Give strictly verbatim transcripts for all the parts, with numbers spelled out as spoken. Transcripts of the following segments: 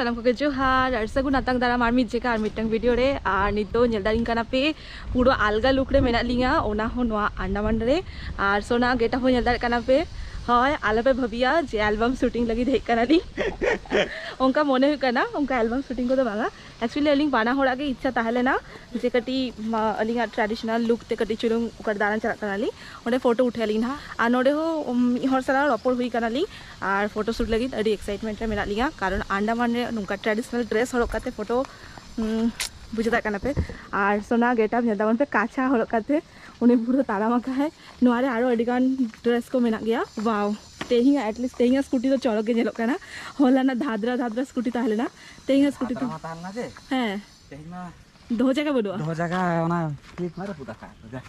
ᱥᱟᱱᱟᱢ ᱠᱚᱜᱮ ᱡᱚᱦᱟᱨ ᱟᱨ ᱥᱟᱹᱜᱩᱱ ᱟᱛᱟᱝ ᱫᱟᱨᱟᱢ ᱟᱨ ᱢᱤᱫ ᱡᱮᱠᱟ ᱟᱨ ᱢᱤᱫᱴᱟᱝ ᱵᱷᱤᱰᱤᱭᱳ ᱨᱮ᱾ ᱟᱨ ᱱᱤᱛᱚᱜ ᱧᱮᱞ ᱫᱟᱲᱮᱭᱟᱹᱧ ᱠᱟᱱᱟ ᱯᱮ, ᱯᱩᱨᱟᱹ ᱟᱞᱜᱟ ᱞᱩᱠ ᱨᱮ ᱢᱮᱱᱟᱜ ᱞᱤᱧᱟ, ᱚᱱᱟ ᱦᱚᱸ ᱱᱚᱣᱟ ᱟᱱᱰᱟᱢᱟᱱ ᱨᱮ᱾ ᱟᱨ ᱥᱳᱱᱟ ᱜᱮᱴᱟᱯ ᱦᱚᱸ ᱧᱮᱞ ᱫᱟᱲᱮᱭᱟᱜ ᱠᱟᱱᱟ ᱯᱮ᱾ ᱦᱳᱭ, ᱟᱞᱚᱯᱮ ᱵᱷᱟᱹᱵᱤᱭᱟ ᱡᱮ ᱮᱞᱵᱟᱢ ᱥᱩᱴᱤᱝ ᱞᱟᱹᱜᱤᱫ ᱦᱮᱡ ᱠᱟᱱᱟᱞᱤᱧ᱾ ᱚᱱᱠᱟ ᱢᱚᱱᱮ ᱦᱩᱭᱩᱜ ᱠᱟᱱᱟ, ᱚᱱᱠᱟ ᱮᱞᱵᱟᱢ ᱥᱩᱴᱤᱝ ᱠᱚᱫᱚ ᱵᱟᱝᱟ᱾ ᱮᱠᱪᱩᱭᱮᱞᱤ ᱟᱹᱞᱤᱧ ᱵᱟᱱᱟ ᱦᱚᱲᱟᱜ ᱜᱮ ᱤᱪᱪᱷᱟ ᱛᱟᱦᱮᱸ ᱞᱮᱱᱟ ᱡᱮ ᱠᱟᱹᱴᱤᱡ ᱢᱟ, ᱟᱹᱞᱤᱧᱟᱜ ᱴᱨᱟᱰᱤᱥᱚᱱᱟᱞ ᱞᱩᱠ ᱛᱮ ᱠᱟᱹᱴᱤᱡ ᱪᱩᱞᱩᱝ ᱚᱠᱟᱨᱮ ᱫᱟᱬᱟᱱ ᱪᱟᱞᱟᱜ ᱠᱟᱱᱟᱞᱤᱧ, ᱚᱸᱰᱮ ᱯᱷᱳᱴᱳ ᱩᱴᱷᱟᱹᱭᱟᱞᱤᱧ ᱱᱟᱦᱟᱜ᱾ ᱟᱨ ᱱᱚᱰᱮ ᱦᱚᱸ ᱩᱢ, ᱢᱤᱫ ᱦᱚᱲ ᱥᱟᱞᱟᱜ ᱨᱚᱯᱚᱲ ᱦᱩᱭ ᱠᱟᱱᱟᱞᱤᱧ ᱟᱨ ᱯᱷᱳᱴᱳ ᱥᱩᱴ ᱞᱟᱹᱜᱤᱫ ᱟᱹᱰᱤ ᱮᱠᱥᱟᱭᱤᱴᱢᱮᱱᱴ ᱨᱮ ᱢᱮᱱᱟᱜ ᱞᱤᱧᱟ, ᱠᱟᱨᱚᱱ ᱟᱱᱰᱟᱢᱟᱱ ᱨᱮ ᱱᱚᱝᱠᱟ ᱴᱨᱟᱰᱤᱥᱚᱱᱟᱞ ᱰᱨᱮᱥ ᱦᱚᱨᱚᱜ ᱠᱟᱛᱮ ᱯᱷᱳᱴᱳ, ᱩᱢ, ᱵᱩᱡᱷᱟᱹᱣ ᱫᱟᱲᱮᱭᱟᱜ ᱠᱟᱱᱟ ᱯᱮ᱾ ᱟᱨ ᱥᱳᱱᱟ ᱜᱮᱴᱟᱯ ᱧᱮᱞ ᱛᱟᱵᱚᱱ ᱯᱮ, ᱠᱟᱪᱷᱟ ᱦᱚᱨᱚᱜ ᱠᱟᱛᱮ ᱩᱱᱤ ᱯᱩᱨᱟᱹ ᱛᱟᱲᱟᱢ ᱟᱠᱟᱫᱟᱭ᱾ ᱱᱚᱣᱟ ᱨᱮ ᱟᱨᱚ ᱟᱹᱰᱤ ᱜᱟᱱ ᱰᱨᱮᱥ ᱠᱚ ᱢᱮᱱᱟᱜ ᱜᱮᱭᱟ᱾ ᱣᱟᱣ, ᱛᱮᱦᱮᱧᱟᱜ, ᱮᱴᱞᱤᱥᱴ ᱛᱮᱦᱮᱧᱟᱜ ᱥᱠᱩᱴᱤ ᱫᱚ ᱪᱚᱨᱚᱠ ᱜᱮ ᱧᱮᱞᱚᱜ ᱠᱟᱱᱟ᱾ ᱦᱚᱞᱟᱱᱟᱜ ᱫᱷᱟᱫᱨᱟ ᱫᱷᱟᱫᱨᱟ ᱥᱠᱩᱴᱤ ᱛᱟᱦᱮᱸ ᱞᱮᱱᱟ, ᱛᱮᱦᱮᱧᱟᱜ ᱥᱠᱩᱴᱤ ᱫᱚ ᱫᱷᱟᱫᱨᱟ ᱢᱟ ᱛᱟᱦᱮᱸ ᱞᱮᱱᱟ ᱡᱮ, ᱦᱮᱸ, ᱛᱮᱦᱮᱧ ᱢᱟ ᱫᱚᱦᱚ ᱡᱟᱭᱜᱟ ᱵᱟᱹᱱᱩᱜᱼᱟ᱾ ᱫᱚᱦᱚ ᱡᱟᱭᱜᱟ ᱚᱱᱟ ᱠᱞᱤᱯ ᱢᱟ ᱨᱟᱹᱯᱩᱫ ᱟᱠᱟᱫ ᱠᱚ, ᱡᱟ᱾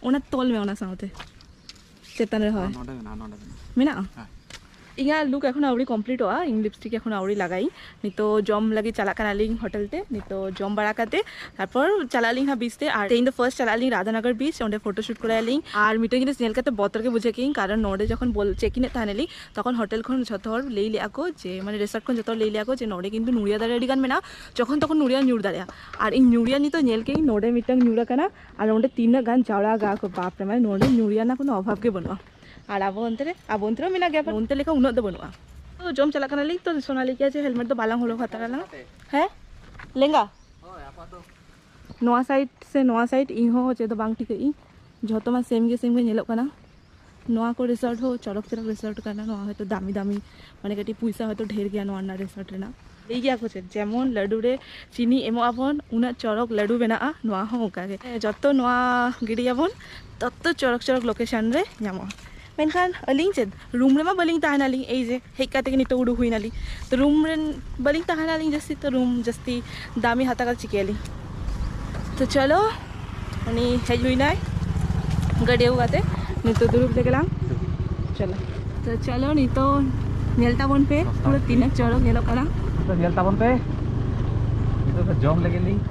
ᱚᱱᱟ ᱛᱚᱞ ᱢᱮ ᱚᱱᱟ ᱥᱟᱶᱛᱮ, ᱪᱮᱛᱟᱱ ᱨᱮ᱾ ᱦᱳᱭ, ᱱᱚᱰᱮ ᱢᱮᱱᱟᱜᱼᱟ, ᱱᱚᱰᱮ ᱢᱮᱱᱟᱜᱼᱟ᱾ ᱢᱮᱱᱟᱜᱼᱟ? ᱦᱮᱸ᱾ ᱤᱧᱟᱹᱜ ᱞᱩᱠ ᱮᱠᱷᱚᱱ ᱟᱹᱣᱨᱤ ᱠᱚᱢᱯᱞᱤᱴᱚᱜᱼᱟ, ᱤᱧ ᱞᱤᱯᱥᱴᱤᱠ ᱮᱠᱷᱚᱱ ᱟᱹᱣᱨᱤ ᱞᱟᱜᱟᱭᱤᱧ᱾ ᱱᱤᱛᱚᱜ ᱡᱚᱢ ᱞᱟᱹᱜᱤᱫ ᱪᱟᱞᱟᱜ ᱠᱟᱱᱟᱞᱤᱧ ᱦᱳᱴᱮᱞ ᱛᱮ᱾ ᱱᱤᱛᱚᱜ ᱡᱚᱢ ᱵᱟᱲᱟ ᱠᱟᱛᱮ ᱛᱟᱨᱯᱚᱨ ᱪᱟᱞᱟᱜ ᱟᱹᱞᱤᱧ ᱦᱟᱸᱜ ᱵᱤᱪ ᱛᱮ᱾ ᱟᱨ ᱛᱮᱦᱮᱧ ᱫᱚ ᱯᱷᱟᱨᱥᱴ ᱪᱟᱞᱟᱜ ᱟᱹᱞᱤᱧ ᱨᱟᱫᱷᱟᱱᱚᱜᱚᱨ ᱵᱤᱪ, ᱚᱸᱰᱮ ᱯᱷᱳᱴᱳ ᱥᱩᱴ ᱠᱚᱨᱟᱭᱟᱞᱤᱧ᱾ ᱟᱨ ᱢᱤᱫᱴᱮᱱ ᱡᱤᱱᱤᱥ ᱧᱮᱞ ᱠᱟᱛᱮ ᱵᱚᱛᱚᱨ ᱜᱮ ᱵᱩᱡᱷᱟᱹᱜ ᱠᱤᱧ, ᱠᱟᱨᱚᱱ ᱱᱚᱰᱮ ᱡᱚᱠᱷᱚᱱ ᱵᱚᱞ ᱪᱮᱠ ᱤᱱᱮᱫ ᱛᱟᱦᱮᱱᱟᱞᱤᱧ, ᱛᱚᱠᱷᱚᱱ ᱦᱳᱴᱮᱞ ᱠᱷᱚᱱ ᱡᱷᱚᱛᱚ ᱦᱚᱲ ᱞᱟᱹᱭ ᱞᱮᱜᱼᱟ ᱠᱚ ᱡᱮ, ᱢᱟᱱᱮ, ᱨᱮᱥᱴᱩᱨᱮᱱᱴ ᱠᱷᱚᱱ ᱡᱷᱚᱛᱚ ᱦᱚᱲ ᱞᱟᱹᱭ ᱞᱮᱜᱼᱟ ᱠᱚ ᱡᱮ ᱱᱚᱰᱮ ᱠᱤᱱᱛᱩ ᱱᱩᱲᱤᱭᱟ ᱫᱟᱨᱮ ᱟᱹᱰᱤ ᱜᱟᱱ ᱢᱮᱱᱟᱜᱼᱟ, ᱡᱚᱠᱷᱚᱱ ᱛᱚᱠᱷᱚᱱ ᱱᱩᱲᱤᱭᱟ ᱧᱩᱨ ᱫᱟᱲᱮᱭᱟᱜᱼᱟ᱾ ᱟᱨ ᱤᱧ ᱱᱩᱲᱤᱭᱟ ᱱᱤᱛᱚᱜ ᱧᱮᱞ ᱠᱮᱜ ᱤᱧ, ᱱᱚᱰᱮ ᱢᱤᱫᱴᱟᱝ ᱧᱩᱨ ᱟᱠᱟᱱᱟ, ᱟᱨ ᱚᱸᱰᱮ ᱛᱤᱱᱟᱹᱜ ᱜᱟᱱ ᱡᱟᱣᱨᱟ ᱟᱠᱟᱜᱼᱟ ᱠᱚ, ᱵᱟᱯ ᱨᱮ, ᱢᱟᱱᱮ, ᱱᱚᱰᱮ ᱧᱩᱨᱤᱭᱟ ᱨᱮᱱᱟᱜ ᱠᱳᱱᱳ ᱚᱵᱷᱟᱵᱽ ᱜᱮ ᱵᱟᱹᱱᱩᱜᱼᱟ᱾ ᱟᱨ ᱟᱵᱚ ᱚᱱᱛᱮ ᱨᱮ, ᱟᱵᱚ ᱚᱱᱛᱮ ᱨᱮᱦᱚᱸ ᱢᱮᱱᱟᱜ ᱜᱮᱭᱟ, ᱚᱱᱛᱮ ᱞᱮᱠᱟ ᱩᱱᱟᱹᱜ ᱫᱚ ᱵᱟᱹᱱᱩᱜᱼᱟ᱾ ᱛᱚ ᱡᱚᱢ ᱪᱟᱞᱟᱜ ᱠᱟᱱᱟᱞᱤᱧ, ᱛᱚ ᱥᱳᱱᱟ ᱞᱟᱹᱭ ᱠᱮᱜᱼᱟ ᱡᱮ ᱦᱮᱞᱢᱮᱴ ᱫᱚ ᱵᱟᱞᱟᱝ ᱦᱚᱨᱚᱜ ᱦᱟᱛᱟᱲᱟ ᱞᱟᱝ᱾ ᱦᱮᱸ, ᱞᱮᱸᱜᱟ? ᱱᱚᱣᱟ ᱥᱟᱭᱤᱰ ᱥᱮ ᱱᱚᱣᱟ ᱥᱟᱭᱤᱰ, ᱤᱧ ᱦᱚᱸ ᱪᱮᱫ ᱫᱚ ᱵᱟᱝ ᱴᱷᱤᱠᱟᱹᱜ ᱤᱧ, ᱡᱷᱚᱛᱚ ᱢᱟ ᱥᱮᱢ ᱜᱮ ᱥᱮᱢ ᱜᱮ ᱧᱮᱞᱚᱜ ᱠᱟᱱᱟ᱾ ᱱᱚᱣᱟ ᱠᱚ ᱨᱤᱥᱚᱨᱴ ᱦᱚᱸ ᱪᱚᱨᱚᱠ ᱪᱚᱨᱚᱠ ᱨᱤᱥᱚᱨᱴ ᱠᱟᱱᱟ᱾ ᱱᱚᱣᱟ ᱦᱚᱭᱛᱳ ᱫᱟᱢᱤ ᱫᱟᱢᱤ, ᱢᱟᱱᱮ, ᱠᱟᱹᱴᱤᱡ ᱯᱩᱭᱥᱟ ᱦᱚᱭᱛᱳ ᱰᱷᱮᱨ ᱜᱮᱭᱟ ᱱᱚᱣᱟ ᱨᱮᱱᱟᱜ ᱨᱤᱥᱚᱨᱴ ᱨᱮᱱᱟᱜ᱾ ᱞᱟᱹᱭ ᱜᱮᱭᱟ ᱠᱚ ᱪᱮᱫ, ᱡᱮᱢᱚᱱ ᱞᱟᱹᱰᱩ ᱨᱮ ᱪᱤᱱᱤ ᱮᱢᱚᱜ ᱟᱵᱚᱱ, ᱩᱱᱟᱹᱜ ᱪᱚᱨᱚᱠ ᱞᱟᱹᱰᱩ ᱵᱮᱱᱟᱜᱼᱟ᱾ ᱱᱚᱣᱟ ᱦᱚᱸ ᱚᱱᱠᱟ ᱜᱮ, ᱡᱚᱛᱚ ᱱᱚᱣᱟ ᱜᱤᱰᱤᱭᱟᱵᱚᱱ, ᱛᱚᱛᱚ ᱪᱚᱨᱚᱠ ᱪᱚᱨᱚᱠ ᱞᱳᱠᱮᱥᱚᱱ ᱨᱮ ᱧᱟᱢᱚᱜᱼᱟ᱾ ᱢᱮᱱᱠᱷᱟᱱ ᱟᱹᱞᱤᱧ ᱪᱮᱫ ᱨᱩᱢ ᱨᱮᱢᱟ ᱵᱟᱹᱞᱤᱧ ᱛᱟᱦᱮᱱᱟᱞᱤᱧ, ᱮᱭ ᱡᱮ ᱦᱮᱡ ᱠᱟᱛᱮ ᱜᱮ ᱱᱤᱛᱚᱜ ᱩᱰᱩᱠ ᱦᱩᱭᱱᱟᱞᱤᱧ, ᱛᱚ ᱨᱩᱢ ᱨᱮ ᱵᱟᱹᱞᱤᱧ ᱛᱟᱦᱮᱱᱟᱞᱤᱧ ᱡᱟᱹᱥᱛᱤ, ᱛᱚ ᱨᱩᱢ ᱡᱟᱹᱥᱛᱤ ᱫᱟᱢᱤ ᱦᱟᱛᱟᱣ ᱠᱟᱛᱮ ᱪᱤᱠᱟᱹᱭᱟᱞᱤᱧ? ᱛᱚ ᱪᱚᱞᱚ, ᱩᱱᱤ ᱦᱮᱡ ᱦᱩᱭᱱᱟᱭ ᱜᱟᱹᱰᱤ ᱟᱹᱜᱩ ᱠᱟᱛᱮ, ᱱᱤᱛᱚᱜ ᱫᱩᱲᱩᱵ ᱞᱮᱜᱮ ᱞᱟᱝ᱾ ᱪᱚᱞᱚ, ᱛᱚ ᱪᱚᱞᱚ, ᱱᱤᱛᱚᱜ ᱧᱮᱞ ᱛᱟᱵᱚᱱ ᱯᱮ ᱯᱩᱨᱟᱹ ᱛᱤᱱᱟᱹᱜ ᱪᱚᱨᱚᱠ ᱧᱮᱞᱚᱜ ᱠᱟᱱᱟ᱾ ᱛᱚ ᱧᱮᱞ ᱛᱟᱵᱚᱱ ᱯᱮ, ᱱᱤᱛᱚᱜ ᱫᱚ ᱡᱚᱢ ᱞᱮᱜᱮ ᱞᱤᱧ᱾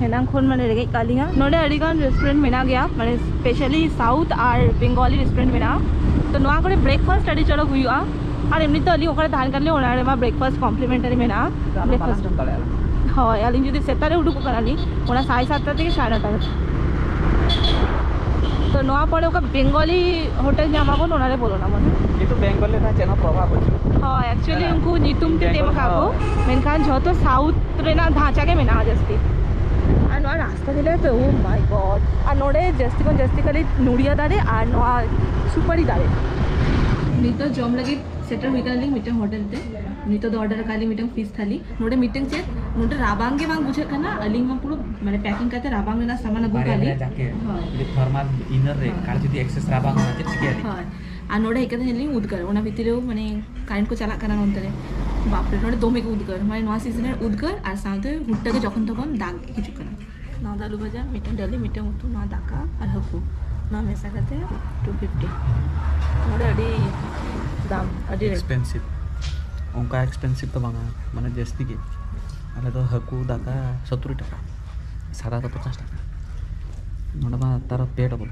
ᱮᱱᱟᱝ ᱠᱷᱚᱱ ᱢᱟᱱᱮ ᱨᱮᱸᱜᱮᱡ ᱠᱟᱜ ᱞᱤᱧᱟ᱾ ᱱᱚᱰᱮ ᱟᱹᱰᱤ ᱜᱟᱱ ᱨᱮᱥᱴᱩᱨᱮᱱᱴ ᱢᱮᱱᱟᱜ ᱜᱮᱭᱟ, ᱢᱟᱱᱮ ᱥᱯᱮᱥᱟᱞᱤ ᱥᱟᱣᱩᱛᱷ ᱟᱨ ᱵᱮᱝᱜᱚᱞᱤ ᱨᱮᱥᱴᱩᱨᱮᱱᱴ ᱢᱮᱱᱟᱜᱼᱟ᱾ ᱛᱚ ᱱᱚᱣᱟ ᱠᱚᱨᱮ ᱵᱨᱮᱠᱯᱷᱟᱥᱴ ᱟᱹᱰᱤ ᱪᱚᱨᱚᱠ ᱦᱩᱭᱩᱜᱼᱟ᱾ ᱟᱨ ᱮᱢᱱᱤ ᱛᱮ ᱟᱹᱞᱤᱧ ᱚᱠᱟᱨᱮ ᱛᱟᱦᱮᱱ ᱠᱟᱱ ᱞᱤᱧ, ᱚᱱᱟ ᱨᱮᱢᱟ breakfast complimentary ᱢᱮᱱᱟᱜᱼᱟ᱾ ᱟᱨ ᱵᱟᱱᱟᱨ ᱡᱚᱢ ᱫᱟᱲᱮᱭᱟᱜᱼᱟ᱾ ᱦᱳᱭ, ᱟᱹᱞᱤᱧ ᱡᱩᱫᱤ ᱥᱮᱛᱟᱜ ᱨᱮ ᱩᱰᱩᱠᱚᱜ ᱠᱟᱱᱟᱞᱤᱧ, ᱚᱱᱟ ᱥᱟᱲᱮ ᱥᱟᱛᱴᱟ ᱛᱷᱮᱠᱮ ᱥᱟᱲᱮ ᱱᱚᱴᱟ ᱫᱷᱟᱹᱵᱤᱡ᱾ ᱛᱚ ᱱᱚᱣᱟ ᱯᱚᱨᱮ ᱚᱠᱟ ᱵᱮᱝᱜᱚᱞᱤ ᱦᱳᱴᱮᱞ ᱧᱟᱢ ᱟᱵᱚᱱ, ᱚᱱᱟ ᱨᱮ ᱵᱚᱞᱚᱱ ᱟᱵᱚᱱ᱾ ᱠᱤᱱᱛᱩ ᱵᱮᱝᱜᱚᱞᱤ ᱨᱮᱱᱟᱜ ᱪᱮᱫ ᱦᱚᱸ ᱯᱨᱚᱵᱷᱟᱵᱽ ᱵᱟᱹᱪᱩᱜᱼᱟ᱾ ᱦᱳᱭ, actually ᱩᱱᱠᱩ ᱧᱩᱛᱩᱢ ᱛᱮ ᱮᱢ ᱟᱠᱟᱫ ᱠᱚ, ᱦᱳᱭ᱾ ᱢᱮᱱᱠᱷᱟᱱ ᱡᱷᱚᱛᱚ south ᱨᱮᱱᱟᱜ ᱰᱷᱟᱸᱪᱟ ᱜᱮ ᱢᱮᱱᱟᱜᱼᱟ ᱡᱟᱹᱥᱛᱤ᱾ ᱟᱨ ᱱᱚᱣᱟ ᱨᱟᱥᱛᱟ ᱧᱮᱞ ᱯᱮ, oh my God! ᱟᱨ ᱱᱚᱰᱮ ᱡᱟᱹᱥᱛᱤ ᱠᱷᱚᱱ ᱡᱟᱹᱥᱛᱤ ᱠᱷᱟᱹᱞᱤ ᱱᱚᱲᱤᱭᱟ ᱫᱟᱨᱮ ᱟᱨ ᱱᱚᱣᱟ ᱥᱩᱯᱟᱹᱨᱤ ᱫᱟᱨᱮ᱾ ᱱᱤᱛᱚᱜ ᱡᱚᱢ ᱞᱟᱹᱜᱤᱫ ᱥᱮᱴᱮᱨ ᱦᱩᱭ ᱠᱟᱱᱟᱞᱤᱧ ᱢᱤᱫᱴᱟᱝ ᱦᱳᱴᱮᱞ ᱛᱮ᱾ ᱱᱤᱛᱚᱜ ᱫᱚ order ᱟᱠᱟᱫ ᱞᱤᱧ ᱢᱤᱫᱴᱟᱝ fish ᱛᱷᱟᱞᱤ᱾ ᱱᱚᱰᱮ ᱢᱤᱫᱴᱟᱝ ᱪᱮᱫ, ᱱᱚᱰᱮ ᱨᱟᱵᱟᱝ ᱜᱮ ᱵᱟᱝ ᱵᱩᱡᱷᱟᱹᱜ ᱠᱟᱱᱟ᱾ ᱟᱹᱞᱤᱧ ᱢᱟ ᱯᱩᱨᱟᱹ ᱢᱟᱱᱮ packing ᱠᱟᱛᱮ ᱨᱟᱵᱟᱝ ᱨᱮᱱᱟᱜ ᱥᱟᱢᱟᱱ ᱟᱹᱜᱩ ᱵᱟᱨᱭᱟ ᱠᱟᱜ ᱞᱤᱧ᱾ ᱵᱟᱨᱭᱟ ᱡᱟᱠᱮᱴ, ᱦᱳᱭ᱾ ᱢᱤᱫᱴᱤᱡ thermal inner ᱨᱮ, ᱦᱳᱭ᱾ ᱠᱟᱨ ᱡᱩᱫᱤ excess ᱨᱟᱵᱟᱝ ᱚᱱᱟ ᱪᱮᱫ ᱪᱤᱠᱟᱹᱭᱟᱞᱤᱧ? ᱦᱳᱭ᱾ ᱟᱨ ᱱᱚᱰᱮ ᱦᱮᱡ ᱠᱟᱛᱮ ᱧᱮᱞ ᱞᱤᱧ ᱩᱫᱽᱜᱟᱹᱨ, ᱚᱱᱟ ᱵᱷᱤᱛᱤᱨ ᱨᱮ ᱢᱟᱱᱮ current ᱠᱚ ᱪᱟᱞᱟᱜ ᱠᱟᱱᱟ ᱱᱚᱱᱛᱮ ᱨᱮ᱾ ᱵᱟᱯᱨᱮ, ᱱᱚᱰᱮ ᱫᱚᱢᱮ ᱜᱮ ᱩᱫᱽᱜᱟᱹᱨ, ᱢᱟᱱᱮ ᱱᱚᱣᱟ season ᱨᱮ ᱩᱫᱽᱜᱟᱹᱨ ᱟᱨ ᱥᱟᱶᱛᱮ ᱦᱩᱴᱴᱟᱹ ᱜᱮ ᱡᱚᱠᱷᱚᱱ ᱛᱚᱠᱷᱚᱱ ᱫᱟᱜ ᱦᱤᱡᱩᱜ ᱠᱟᱱᱟ᱾ ᱱᱚᱣᱟ ᱫᱚ ᱟᱹᱞᱩ ᱵᱷᱟᱡᱟ, ᱢᱤᱫᱴᱟᱝ ᱰᱟᱹᱞᱤ, ᱢᱤᱫᱴᱟᱝ ᱩᱛᱩ, ᱱᱚᱣᱟ ᱫᱟᱠᱟ ᱟᱨ ᱦᱟᱹᱠᱩ, ᱱᱚᱣᱟ ᱢᱮᱥᱟ ᱠᱟᱛᱮ two fifty᱾ ᱱᱚᱰᱮ ᱟᱹᱰᱤ ᱫᱟᱢ, ᱟᱹᱰᱤ rate᱾ Expensive, ᱚᱱᱠᱟ expensive ᱫᱚ ᱵᱟᱝᱟ, ᱢᱟᱱᱮ ᱡᱟᱹᱥᱛᱤ ᱜᱮ᱾ ᱟᱞᱮ ᱫᱚ ᱦᱟᱹᱠᱩ ᱫᱟᱠᱟ ᱥᱚᱛᱛᱚᱨ ᱴᱟᱠᱟ, ᱥᱟᱫᱟ ᱫᱚ ᱯᱚᱪᱟᱥ ᱴᱟᱠᱟ᱾ ᱱᱚᱰᱮ ᱢᱟ ᱛᱟᱨ ᱯᱮ double᱾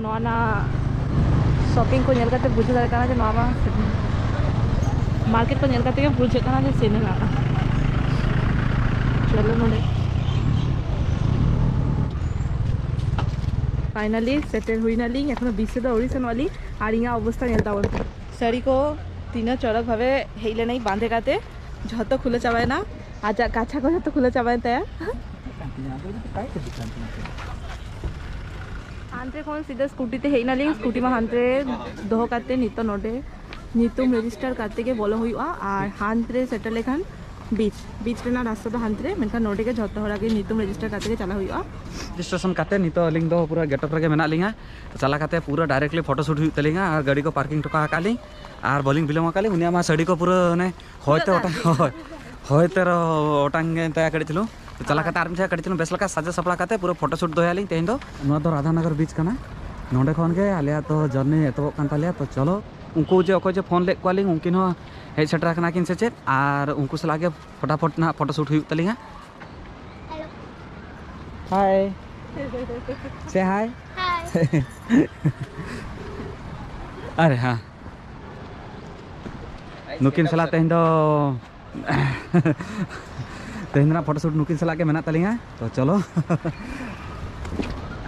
ᱱᱚᱣᱟ ᱨᱮᱱᱟᱜ ᱥᱚᱯᱤᱝ ᱠᱚ ᱧᱮᱞ ᱠᱟᱛᱮ ᱵᱩᱡᱷᱟᱹᱣ ᱫᱟᱲᱮᱭᱟᱜ ᱠᱟᱱᱟ ᱡᱮ ᱱᱚᱣᱟ ᱢᱟ ᱢᱟᱨᱠᱮᱴ ᱠᱚ ᱧᱮᱞ ᱠᱟᱛᱮ ᱜᱮ ᱵᱩᱡᱷᱟᱹᱜ ᱠᱟᱱᱟ ᱡᱮ ᱥᱮᱱ ᱨᱮᱱᱟᱜ᱾ ᱪᱚᱞᱚ ᱱᱚᱰᱮ᱾ ᱯᱷᱟᱭᱱᱟᱞᱤ ᱥᱮᱴᱮᱨ ᱦᱩᱭ ᱱᱟᱞᱤᱧ, ᱮᱠᱷᱚᱱᱳ ᱵᱤᱪ ᱥᱮᱫ ᱫᱚ ᱟᱹᱣᱨᱤ ᱥᱮᱱᱚᱜ ᱟᱹᱞᱤᱧ᱾ ᱟᱨ ᱤᱧᱟᱹᱜ ᱚᱵᱚᱥᱛᱟ ᱧᱮᱞ ᱛᱟᱵᱚᱱ ᱯᱮ, ᱥᱟᱹᱲᱤ ᱠᱚ ᱛᱤᱱᱟᱹᱜ ᱪᱚᱨᱚᱠ ᱵᱷᱟᱵᱮ ᱦᱮᱡ ᱞᱮᱱᱟᱭ ᱵᱟᱸᱫᱮ ᱠᱟᱛᱮ, ᱡᱷᱚᱛᱚ ᱠᱷᱩᱞᱟᱹ ᱪᱟᱵᱟᱭᱮᱱᱟ, ᱟᱡᱟᱜ ᱠᱟᱪᱷᱟ ᱠᱚ ᱡᱷᱚᱛᱚ ᱠᱷᱩᱞᱟᱹ ᱪᱟᱵᱟᱭᱮᱱ ᱛᱟᱭᱟ᱾ ᱦᱟᱱᱛᱮ ᱠᱷᱚᱱ ᱥᱤᱫᱷᱟᱹ ᱥᱠᱩᱴᱤ ᱛᱮ ᱦᱮᱡ ᱱᱟᱞᱤᱧ, ᱥᱠᱩᱴᱤ ᱢᱟ ᱦᱟᱱᱛᱮ ᱫᱚᱦᱚ ᱠᱟᱛᱮ ᱱᱤᱛᱚᱜ ᱱᱚᱰᱮ ᱧᱩᱛᱩᱢ ᱨᱮᱡᱤᱥᱴᱟᱨ ᱠᱟᱛᱮ ᱜᱮ ᱵᱚᱞᱚ ᱦᱩᱭᱩᱜᱼᱟ᱾ ᱟᱨ ᱦᱟᱱᱛᱮ ᱨᱮ ᱥᱮᱴᱮᱨ ᱞᱮᱠᱷᱟᱱ ᱵᱤᱪ, ᱵᱤᱪ ᱨᱮᱱᱟᱜ ᱨᱟᱥᱛᱟ ᱫᱚ ᱦᱟᱱᱛᱮ ᱨᱮ, ᱢᱮᱱᱠᱷᱟᱱ ᱱᱚᱰᱮ ᱜᱮ ᱡᱷᱚᱛᱚ ᱦᱚᱲᱟᱜ ᱜᱮ ᱧᱩᱛᱩᱢ ᱨᱮᱡᱤᱥᱴᱟᱨ ᱠᱟᱛᱮ ᱜᱮ ᱪᱟᱞᱟᱜ ᱦᱩᱭᱩᱜᱼᱟ᱾ ᱨᱮᱡᱤᱥᱴᱨᱮᱥᱚᱱ ᱠᱟᱛᱮ ᱱᱤᱛᱚᱜ ᱟᱹᱞᱤᱧ ᱫᱚ ᱯᱩᱨᱟᱹ ᱜᱮᱴ ᱨᱮᱜᱮ ᱢᱮᱱᱟᱜ ᱞᱤᱧᱟ᱾ ᱪᱟᱞᱟᱣ ᱠᱟᱛᱮ ᱯᱩᱨᱟᱹ ᱰᱟᱭᱨᱮᱠᱴᱞᱤ ᱯᱷᱳᱴᱳ ᱥᱩᱴ ᱦᱩᱭᱩᱜ ᱛᱟᱹᱞᱤᱧᱟ ᱟᱨ ᱜᱟᱹᱰᱤ ᱠᱚ ᱯᱟᱨᱠᱤᱝ ᱦᱚᱴᱚ ᱠᱟᱜᱼᱟ ᱞᱤᱧ᱾ ᱟᱨ ᱵᱟᱹᱞᱤᱧ ᱵᱤᱞᱚᱢ ᱟᱠᱟᱫ ᱞᱤᱧ, ᱩᱱᱤᱭᱟᱜ ᱢᱟ ᱥᱟᱹᱲᱤ ᱠᱚ ᱯᱩᱨᱟᱹ ᱚᱱᱮ ᱦᱚᱭᱛᱮ ᱚᱴᱟᱝ, ᱦᱚᱭ, ᱦᱚᱭᱛᱮ ᱨᱮ ᱚᱴᱟᱝ ᱮᱱ ᱛᱟᱭᱟ ᱠᱟᱹᱴᱤᱡ ᱪᱩᱞᱩᱝ᱾ ᱛᱚ ᱪᱟᱞᱟᱣ ᱠᱟᱛᱮ ᱟᱨ ᱢᱤᱫ ᱫᱷᱟᱣ ᱠᱟᱹᱴᱤᱡ ᱪᱩᱞᱩᱝ ᱵᱮᱥ ᱞᱮᱠᱟ ᱥᱟᱡᱟᱣ ᱥᱟᱯᱲᱟᱣ ᱠᱟᱛᱮ ᱯᱩᱨᱟᱹ ᱯᱷᱳᱴᱳ ᱥᱩᱴ ᱫᱚᱦᱚᱭᱟᱞᱤᱧ ᱛᱮᱦᱮᱧ ᱫᱚ᱾ ᱱᱚᱣᱟ ᱫᱚ ᱨᱟᱫᱷᱟᱱᱚᱜᱚᱨ ᱵᱤᱪ ᱠᱟᱱᱟ, ᱱᱚᱸᱰᱮ ᱠᱷᱚᱱ ᱜᱮ ᱟᱞᱮᱭᱟᱜ ᱫᱚ ᱡᱟᱨᱱᱤ ᱮᱛᱚᱦᱚᱵᱚᱜ ᱠᱟᱱ ᱛᱟᱞᱮᱭᱟ᱾ ᱛᱚ ᱪᱚᱞᱚ, ᱩᱱᱠᱩ ᱡᱮ ᱚᱠᱚᱭ ᱡᱮ ᱯᱷᱳᱱ ᱞᱮᱫ ᱠᱚᱣᱟᱞᱤᱧ, ᱩᱱᱠᱤᱱ ᱦᱚᱸ ᱦᱮᱡ ᱥᱮᱴᱮᱨ ᱟᱠᱟᱱᱟ ᱠᱤᱱ ᱥᱮ ᱪᱮᱫ, ᱟᱨ ᱩᱱᱠᱩ ᱥᱟᱞᱟᱜ ᱜᱮ ᱯᱷᱚᱴᱟᱯᱷᱚᱴ ᱱᱟᱦᱟᱜ ᱯᱷᱳᱴᱳ ᱥᱩᱴ ᱦᱩᱭᱩᱜ ᱛᱟᱹᱞᱤᱧᱟ᱾ Hi. Say hi. Hi. ᱟᱨᱮ ᱦᱮᱸ, ᱱᱩᱠᱤᱱ ᱥᱟᱞᱟᱜ ᱛᱮᱦᱮᱧ ᱫᱚ ᱛᱮᱦᱮᱧ ᱫᱚ ᱱᱟᱜ ᱯᱷᱳᱴᱳ ᱥᱩᱴ ᱱᱩᱠᱤᱱ ᱥᱟᱞᱟᱜ ᱜᱮ ᱢᱮᱱᱟᱜ ᱛᱟᱹᱞᱤᱧᱟ᱾ ᱛᱚ ᱪᱚᱞᱚ᱾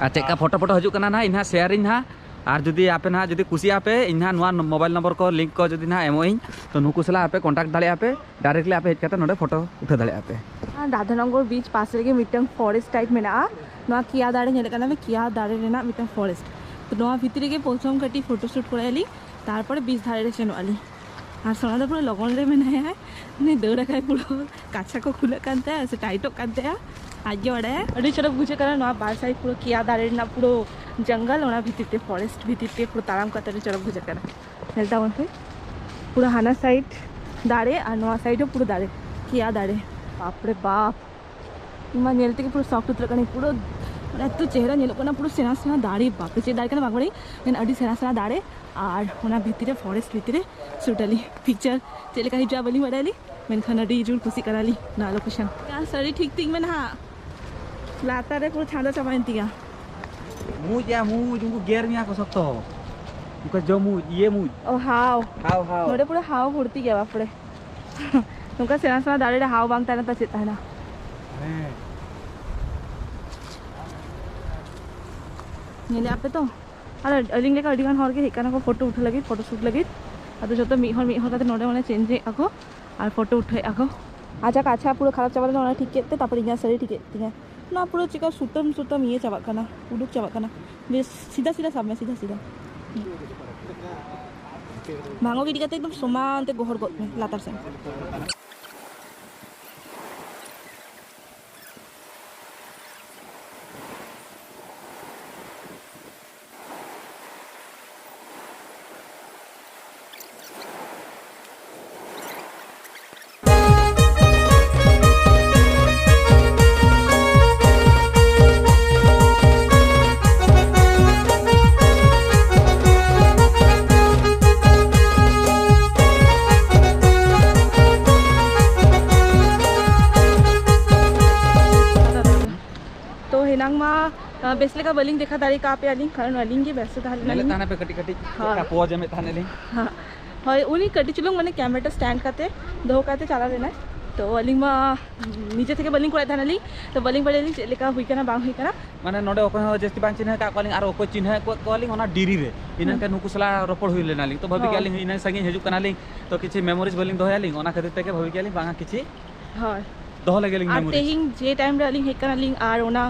ᱟᱨ ᱪᱮᱫ ᱞᱮᱠᱟ ᱯᱷᱳᱴᱳ ᱯᱷᱳᱴᱳ ᱦᱤᱡᱩᱜ ᱠᱟᱱᱟ ᱱᱟᱜ, ᱤᱧ ᱱᱟᱜ ᱥᱮᱭᱟᱨᱤᱧ ᱱᱟᱜ᱾ ᱟᱨ ᱡᱩᱫᱤ ᱟᱯᱮ ᱱᱟᱜ ᱡᱩᱫᱤ ᱠᱩᱥᱤᱭᱟᱜᱼᱟ ᱯᱮ, ᱤᱧ ᱱᱟᱜ ᱱᱚᱣᱟ ᱢᱳᱵᱟᱭᱤᱞ ᱱᱚᱢᱵᱚᱨ ᱠᱚ, ᱞᱤᱝᱠ ᱠᱚ ᱡᱩᱫᱤ ᱱᱟᱜ ᱮᱢᱚᱜ ᱟᱹᱧ, ᱛᱚ ᱱᱩᱠᱩ ᱥᱟᱞᱟᱜ ᱟᱯᱮ ᱠᱚᱱᱴᱟᱠᱴ ᱫᱟᱲᱮᱭᱟᱜᱼᱟ ᱯᱮ, ᱰᱟᱭᱨᱮᱠᱴᱞᱤ ᱟᱯᱮ ᱦᱮᱡ ᱠᱟᱛᱮ ᱱᱚᱰᱮ ᱯᱷᱳᱴᱳ ᱩᱴᱷᱟᱹᱣ ᱫᱟᱲᱮᱭᱟᱜᱼᱟ ᱯᱮ᱾ ᱟᱨ ᱨᱟᱫᱷᱟᱱᱚᱜᱚᱨ ᱵᱤᱪ ᱯᱟᱥ ᱨᱮᱜᱮ ᱢᱤᱫᱴᱟᱝ ᱯᱷᱚᱨᱮᱥᱴ ᱴᱟᱭᱤᱯ ᱢᱮᱱᱟᱜᱼᱟ᱾ ᱱᱚᱣᱟ ᱠᱤᱭᱟ ᱫᱟᱨᱮ ᱧᱮᱞᱚᱜ ᱠᱟᱱᱟ ᱯᱮ, ᱠᱤᱭᱟ ᱫᱟᱨᱮ ᱨᱮᱱᱟᱜ ᱢᱤᱫᱴᱟᱝ ᱯᱷᱚᱨᱮᱥᱴ᱾ ᱛᱚ ᱱᱚᱣᱟ ᱵᱷᱤᱛᱨᱤ ᱨᱮᱜᱮ ᱯᱨᱚᱛᱷᱚᱢ ᱠᱟᱹᱴᱤᱡ ᱯᱷᱳᱴᱳ ᱥᱩᱴ ᱠᱚᱨᱟᱭᱟᱞᱤᱧ, ᱛᱟᱨᱯᱚᱨᱮ ᱵᱤᱪ ᱫᱷᱟᱨᱮ ᱨᱮ ᱥᱮᱱᱚᱜ ᱟᱹᱞᱤᱧ᱾ ᱟᱨ ᱥᱳᱱᱟ ᱫᱚ ᱯᱩᱨᱟᱹ ᱞᱚᱜᱚᱱ ᱨᱮ ᱢᱮᱱᱟᱭᱟ, ᱩᱱᱤ ᱫᱟᱹᱲ ᱟᱠᱟᱭ, ᱯᱩᱨᱟᱹ ᱠᱟᱪᱷᱟ ᱠᱚ ᱠᱷᱩᱞᱟᱹᱜ ᱠᱟᱱ ᱛᱟᱭᱟ ᱥᱮ ᱴᱟᱭᱤᱴᱚᱜ ᱠᱟᱱ ᱛᱟᱭᱟ, ᱟᱡ ᱜᱮ ᱵᱟᱲᱟᱭᱟ᱾ ᱟᱹᱰᱤ ᱪᱚᱨᱚᱠ ᱵᱩᱡᱷᱟᱹᱜ ᱠᱟᱱᱟ ᱱᱚᱣᱟ ᱵᱟᱨ ᱥᱟᱭᱤᱰ ᱯᱩᱨᱟᱹ ᱠᱤᱭᱟ ᱫᱟᱨᱮ ᱨᱮᱱᱟᱜ ᱯᱩᱨᱟᱹ ᱡᱚᱝᱜᱚᱞ, ᱚᱱᱟ ᱵᱷᱤᱛᱤᱨ ᱛᱮ, ᱯᱷᱚᱨᱮᱥᱴ ᱵᱷᱤᱛᱤᱨ ᱛᱮ ᱯᱩᱨᱟᱹ ᱛᱟᱲᱟᱢ ᱠᱟᱛᱮ ᱟᱹᱰᱤ ᱪᱚᱨᱚᱠ ᱵᱩᱡᱷᱟᱹᱜ ᱠᱟᱱᱟ᱾ ᱧᱮᱞ ᱛᱟᱵᱚᱱ ᱯᱮ, ᱯᱩᱨᱟᱹ ᱦᱟᱱᱟ ᱥᱟᱭᱤᱰ ᱫᱟᱨᱮ ᱟᱨ ᱱᱚᱣᱟ ᱥᱟᱭᱤᱰ ᱦᱚᱸ ᱯᱩᱨᱟᱹ ᱫᱟᱨᱮ, ᱠᱤᱭᱟ ᱫᱟᱨᱮ᱾ ᱵᱟᱯ ᱨᱮ ᱵᱟᱯ, ᱤᱧ ᱢᱟ ᱧᱮᱞ ᱛᱮᱜᱮ ᱯᱩᱨᱟᱹ ᱥᱚᱠ ᱩᱛᱟᱹᱨᱚᱜ ᱠᱟᱹᱱᱟᱹᱧ᱾ ᱯᱩᱨᱟᱹ ᱢᱟᱱᱮ ᱮᱛᱚ ᱪᱮᱦᱨᱟ ᱧᱮᱞᱚᱜ ᱠᱟᱱᱟ, ᱯᱩᱨᱟᱹ ᱥᱮᱬᱟ ᱥᱮᱬᱟ ᱫᱟᱨᱮ, ᱵᱟᱯ ᱨᱮ, ᱪᱮᱫ ᱫᱟᱨᱮ ᱠᱟᱱᱟ ᱵᱟᱝ ᱵᱟᱲᱟᱭ, ᱢᱮᱱ ᱟᱹᱰᱤ ᱥᱮᱬᱟ ᱥᱮᱬᱟ ᱫᱟᱨᱮ᱾ ᱟᱨ ᱚᱱᱟ ᱵᱷᱤᱛᱤᱨ ᱨᱮ, ᱯᱷᱚᱨᱮᱥᱴ ᱵᱷᱤᱛᱤᱨ ᱨᱮ ᱥᱩᱴ ᱟᱹᱞᱤᱧ ᱯᱤᱠᱪᱟᱨ ᱪᱮᱫ ᱞᱮᱠᱟ ᱦᱤᱡᱩᱜᱼᱟ ᱵᱟᱹᱞᱤᱧ ᱵᱟᱲᱟᱭᱟᱞᱤᱧ, ᱢᱮᱱᱠᱷᱟᱱ ᱟᱹᱰᱤ ᱡᱳᱨ ᱠᱩᱥᱤᱜ ᱠᱟᱱᱟᱞᱤᱧ ᱱᱚᱣᱟ ᱞᱳᱠᱮᱥᱚᱱ᱾ ᱥᱟᱹᱨᱤ ᱴᱷᱤᱠ ᱛᱤᱧ ᱢᱮᱱᱟ ᱦᱟᱸᱜ, ᱞᱟᱛᱟᱨ ᱨᱮ ᱯᱩᱨᱟᱹ ᱪᱷᱟᱸᱫᱟ ᱪᱟᱵᱟᱭᱮᱱ ᱛᱤᱧᱟ᱾ ᱢᱩᱡ ᱭᱟ, ᱢᱩᱡ, ᱩᱱᱠᱩ ᱜᱮᱨ ᱢᱮᱭᱟ ᱠᱚ ᱥᱚᱠᱛᱚ᱾ ᱩᱱᱠᱩ ᱡᱚᱢ ᱢᱩᱡ, ᱤᱭᱟᱹ ᱢᱩᱡ᱾ ᱚ, ᱦᱟᱣ᱾ ᱦᱟᱣ, ᱦᱟᱣ᱾ ᱱᱚᱰᱮ ᱯᱩᱨᱟᱹ ᱦᱟᱣ ᱵᱷᱚᱨᱛᱤ ᱜᱮᱭᱟ, ᱵᱟᱯᱨᱮ᱾ ᱱᱚᱝᱠᱟ ᱥᱮᱬᱟ ᱥᱮᱬᱟ ᱫᱟᱨᱮ ᱨᱮ ᱦᱟᱣ ᱵᱟᱝ ᱛᱟᱦᱮᱱᱟ ᱛᱚ ᱪᱮᱫ ᱛᱟᱦᱮᱱᱟ? ᱦᱮᱸ᱾ ᱧᱮᱞᱮᱫ ᱟᱯᱮ ᱛᱚ? ᱟᱨ ᱟᱹᱞᱤᱧ ᱞᱮᱠᱟ ᱟᱹᱰᱤ ᱜᱟᱱ ᱦᱚᱲ ᱜᱮ ᱦᱮᱡ ᱠᱟᱱᱟ ᱠᱚ ᱯᱷᱳᱴᱳ ᱩᱴᱷᱟᱹ ᱞᱟᱹᱜᱤᱫ, ᱯᱷᱳᱴᱳ ᱥᱩᱴ ᱞᱟᱹᱜᱤᱫ᱾ ᱟᱫᱚ ᱡᱚᱛᱚ ᱢᱤᱫ ᱦᱚᱲ ᱢᱤᱫ ᱦᱚᱲ ᱠᱟᱛᱮ ᱱᱚᱰᱮ ᱢᱟᱱᱮ ᱪᱮᱧᱡᱽ ᱮᱫ ᱟᱠᱚ ᱟᱨ ᱯᱷᱳᱴᱳ ᱩᱴᱷᱟᱹᱣᱮᱫ ᱟᱠᱚ᱾ ᱟᱪᱪᱷᱟ, ᱠᱟᱪᱷᱟ ᱯᱩᱨᱟᱹ ᱠᱷᱟᱨᱟᱯ ᱪᱟᱵᱟ ᱞᱮᱱᱟ, ᱚᱱᱟ ᱴᱷᱤᱠ ᱠᱮᱫ ᱛᱮ ᱛᱟᱨᱯᱚᱨ ᱤᱧᱟᱹᱜ ᱥᱟᱹᱲᱤ ᱴᱷᱤᱠ ᱮᱫ ᱛᱤᱧᱟᱹ᱾ ᱱᱚᱣᱟ ᱯᱩᱨᱟᱹ ᱪᱮᱠᱟ ᱥᱩᱛᱟᱹᱢ ᱥᱩᱛᱟᱹᱢ ᱤᱭᱟᱹ ᱪᱟᱵᱟᱜ ᱠᱟᱱᱟ, ᱩᱰᱩᱠ ᱪᱟᱵᱟᱜ ᱠᱟᱱᱟ᱾ ᱵᱮᱥ ᱥᱤᱫᱷᱟ ᱥᱤᱫᱷᱟ ᱥᱟᱵ ᱢᱮ, ᱥᱤᱫᱷᱟ ᱥᱤᱫᱷᱟ᱾ ᱵᱷᱟᱝᱜᱚ ᱜᱤᱰᱤ ᱠᱟᱛᱮ ᱮᱠᱫᱚᱢ ᱥᱚᱢᱟᱱ ᱛᱮ ᱜᱚᱦᱚᱲ ᱜᱚᱫ ᱢᱮ ᱞᱟᱛᱟᱨ ᱥᱮᱱ᱾ ᱛᱚ ᱦᱮᱱᱟᱝ ᱢᱟ, ᱟ, ᱵᱮᱥ ᱞᱮᱠᱟ ᱵᱟᱹᱞᱤᱧ ᱫᱮᱠᱷᱟ ᱫᱟᱲᱮ ᱠᱟᱜ ᱯᱮᱭᱟᱞᱤᱧ, ᱠᱟᱨᱚᱱ ᱟᱹᱞᱤᱧ ᱜᱮ ᱵᱮᱥᱛᱚ ᱛᱟᱦᱮᱸ ᱧᱮᱞᱮᱫ ᱞᱮᱱᱟᱞᱤᱧ᱾ ᱛᱟᱦᱮᱱᱟ ᱯᱮ ᱠᱟᱹᱴᱤᱡ ᱠᱟᱹᱴᱤᱡ, ᱦᱳᱭ᱾ ᱪᱮᱫ ᱞᱮᱠᱟ ᱯᱚᱡᱽ ᱮᱢᱮᱫ ᱛᱟᱦᱮᱱᱟᱞᱤᱧ᱾ ᱦᱳᱭ᱾ ᱦᱳᱭ, ᱩᱱᱤ ᱠᱟᱹᱴᱤᱡ ᱪᱩᱞᱩᱝ ᱢᱟᱱᱮ ᱠᱮᱢᱮᱨᱟᱴᱟ ᱥᱴᱮᱱᱰ ᱠᱟᱛᱮ ᱫᱚᱦᱚ ᱠᱟᱛᱮ ᱪᱟᱞᱟᱣ ᱞᱮᱱᱟᱭ᱾ ᱛᱚ ᱟᱹᱞᱤᱧ ᱢᱟ ᱱᱤᱡᱮ ᱛᱷᱮᱠᱮ ᱵᱟᱹᱞᱤᱧ ᱠᱚᱨᱟᱣᱮᱫ ᱛᱟᱦᱮᱱᱟᱞᱤᱧ, ᱛᱚ ᱵᱟᱹᱞᱤᱧ ᱵᱟᱲᱟᱭᱟᱞᱤᱧ ᱪᱮᱫ ᱞᱮᱠᱟ ᱦᱩᱭ ᱠᱟᱱᱟ ᱵᱟᱝ ᱦᱩᱭ ᱠᱟᱱᱟ᱾ ᱢᱟᱱᱮ ᱱᱚᱰᱮ ᱚᱠᱚᱭ ᱦᱚᱸ ᱡᱟᱹᱥᱛᱤ ᱵᱟᱝ ᱪᱤᱱᱦᱟᱹ ᱟᱠᱟᱫ ᱠᱚᱣᱟᱞᱤᱧ ᱟᱨ ᱚᱠᱚᱭ ᱪᱤᱱᱦᱟᱹ ᱟᱠᱟᱫ ᱠᱚᱣᱟᱞᱤᱧ ᱚᱱᱟ ᱰᱤᱨᱤ ᱨᱮ᱾ ᱤᱱᱟᱹ ᱦᱩᱸ᱾ ᱠᱷᱟᱱ ᱱᱩᱠᱩ ᱥᱟᱞᱟᱜ ᱨᱚᱯᱚᱲ ᱦᱩᱭ ᱞᱮᱱᱟᱞᱤᱧ, ᱛᱚ ᱵᱷᱟᱹᱵᱤ ᱦᱳᱭ᱾ ᱠᱮᱜᱼᱟᱞᱤᱧ ᱤᱱᱟᱹᱝ ᱥᱟᱺᱜᱤᱧ ᱦᱤᱡᱩᱜ ᱠᱟᱱᱟᱞᱤᱧ, ᱛᱚ ᱠᱤᱪᱷᱩ ᱢᱮᱢᱳᱨᱤᱡᱽ ᱵᱟᱹᱞᱤᱧ ᱫᱚᱦᱚᱭᱟᱞᱤᱧ, ᱚᱱᱟ ᱠᱷᱟᱹᱛᱤᱨ ᱛᱮᱜᱮ ᱵᱷᱟᱹᱵᱤ ᱠᱮᱜᱼᱟᱞᱤᱧ ᱵᱟᱝᱟ ᱠᱤᱪᱷᱤ ᱦᱳᱭ᱾ ᱫᱚᱦᱚ ᱞᱟᱹᱜᱤᱫ ᱞᱤᱧ ᱟᱨ ᱢᱮᱢᱳᱨᱤᱡᱽ᱾ ᱛᱮᱦᱮᱧ ᱡᱮ ᱴᱟᱭᱤᱢ ᱨᱮ ᱟᱹᱞᱤᱧ ᱦᱮᱡ ᱠᱟᱱᱟᱞᱤᱧ ᱟᱨ ᱚᱱᱟ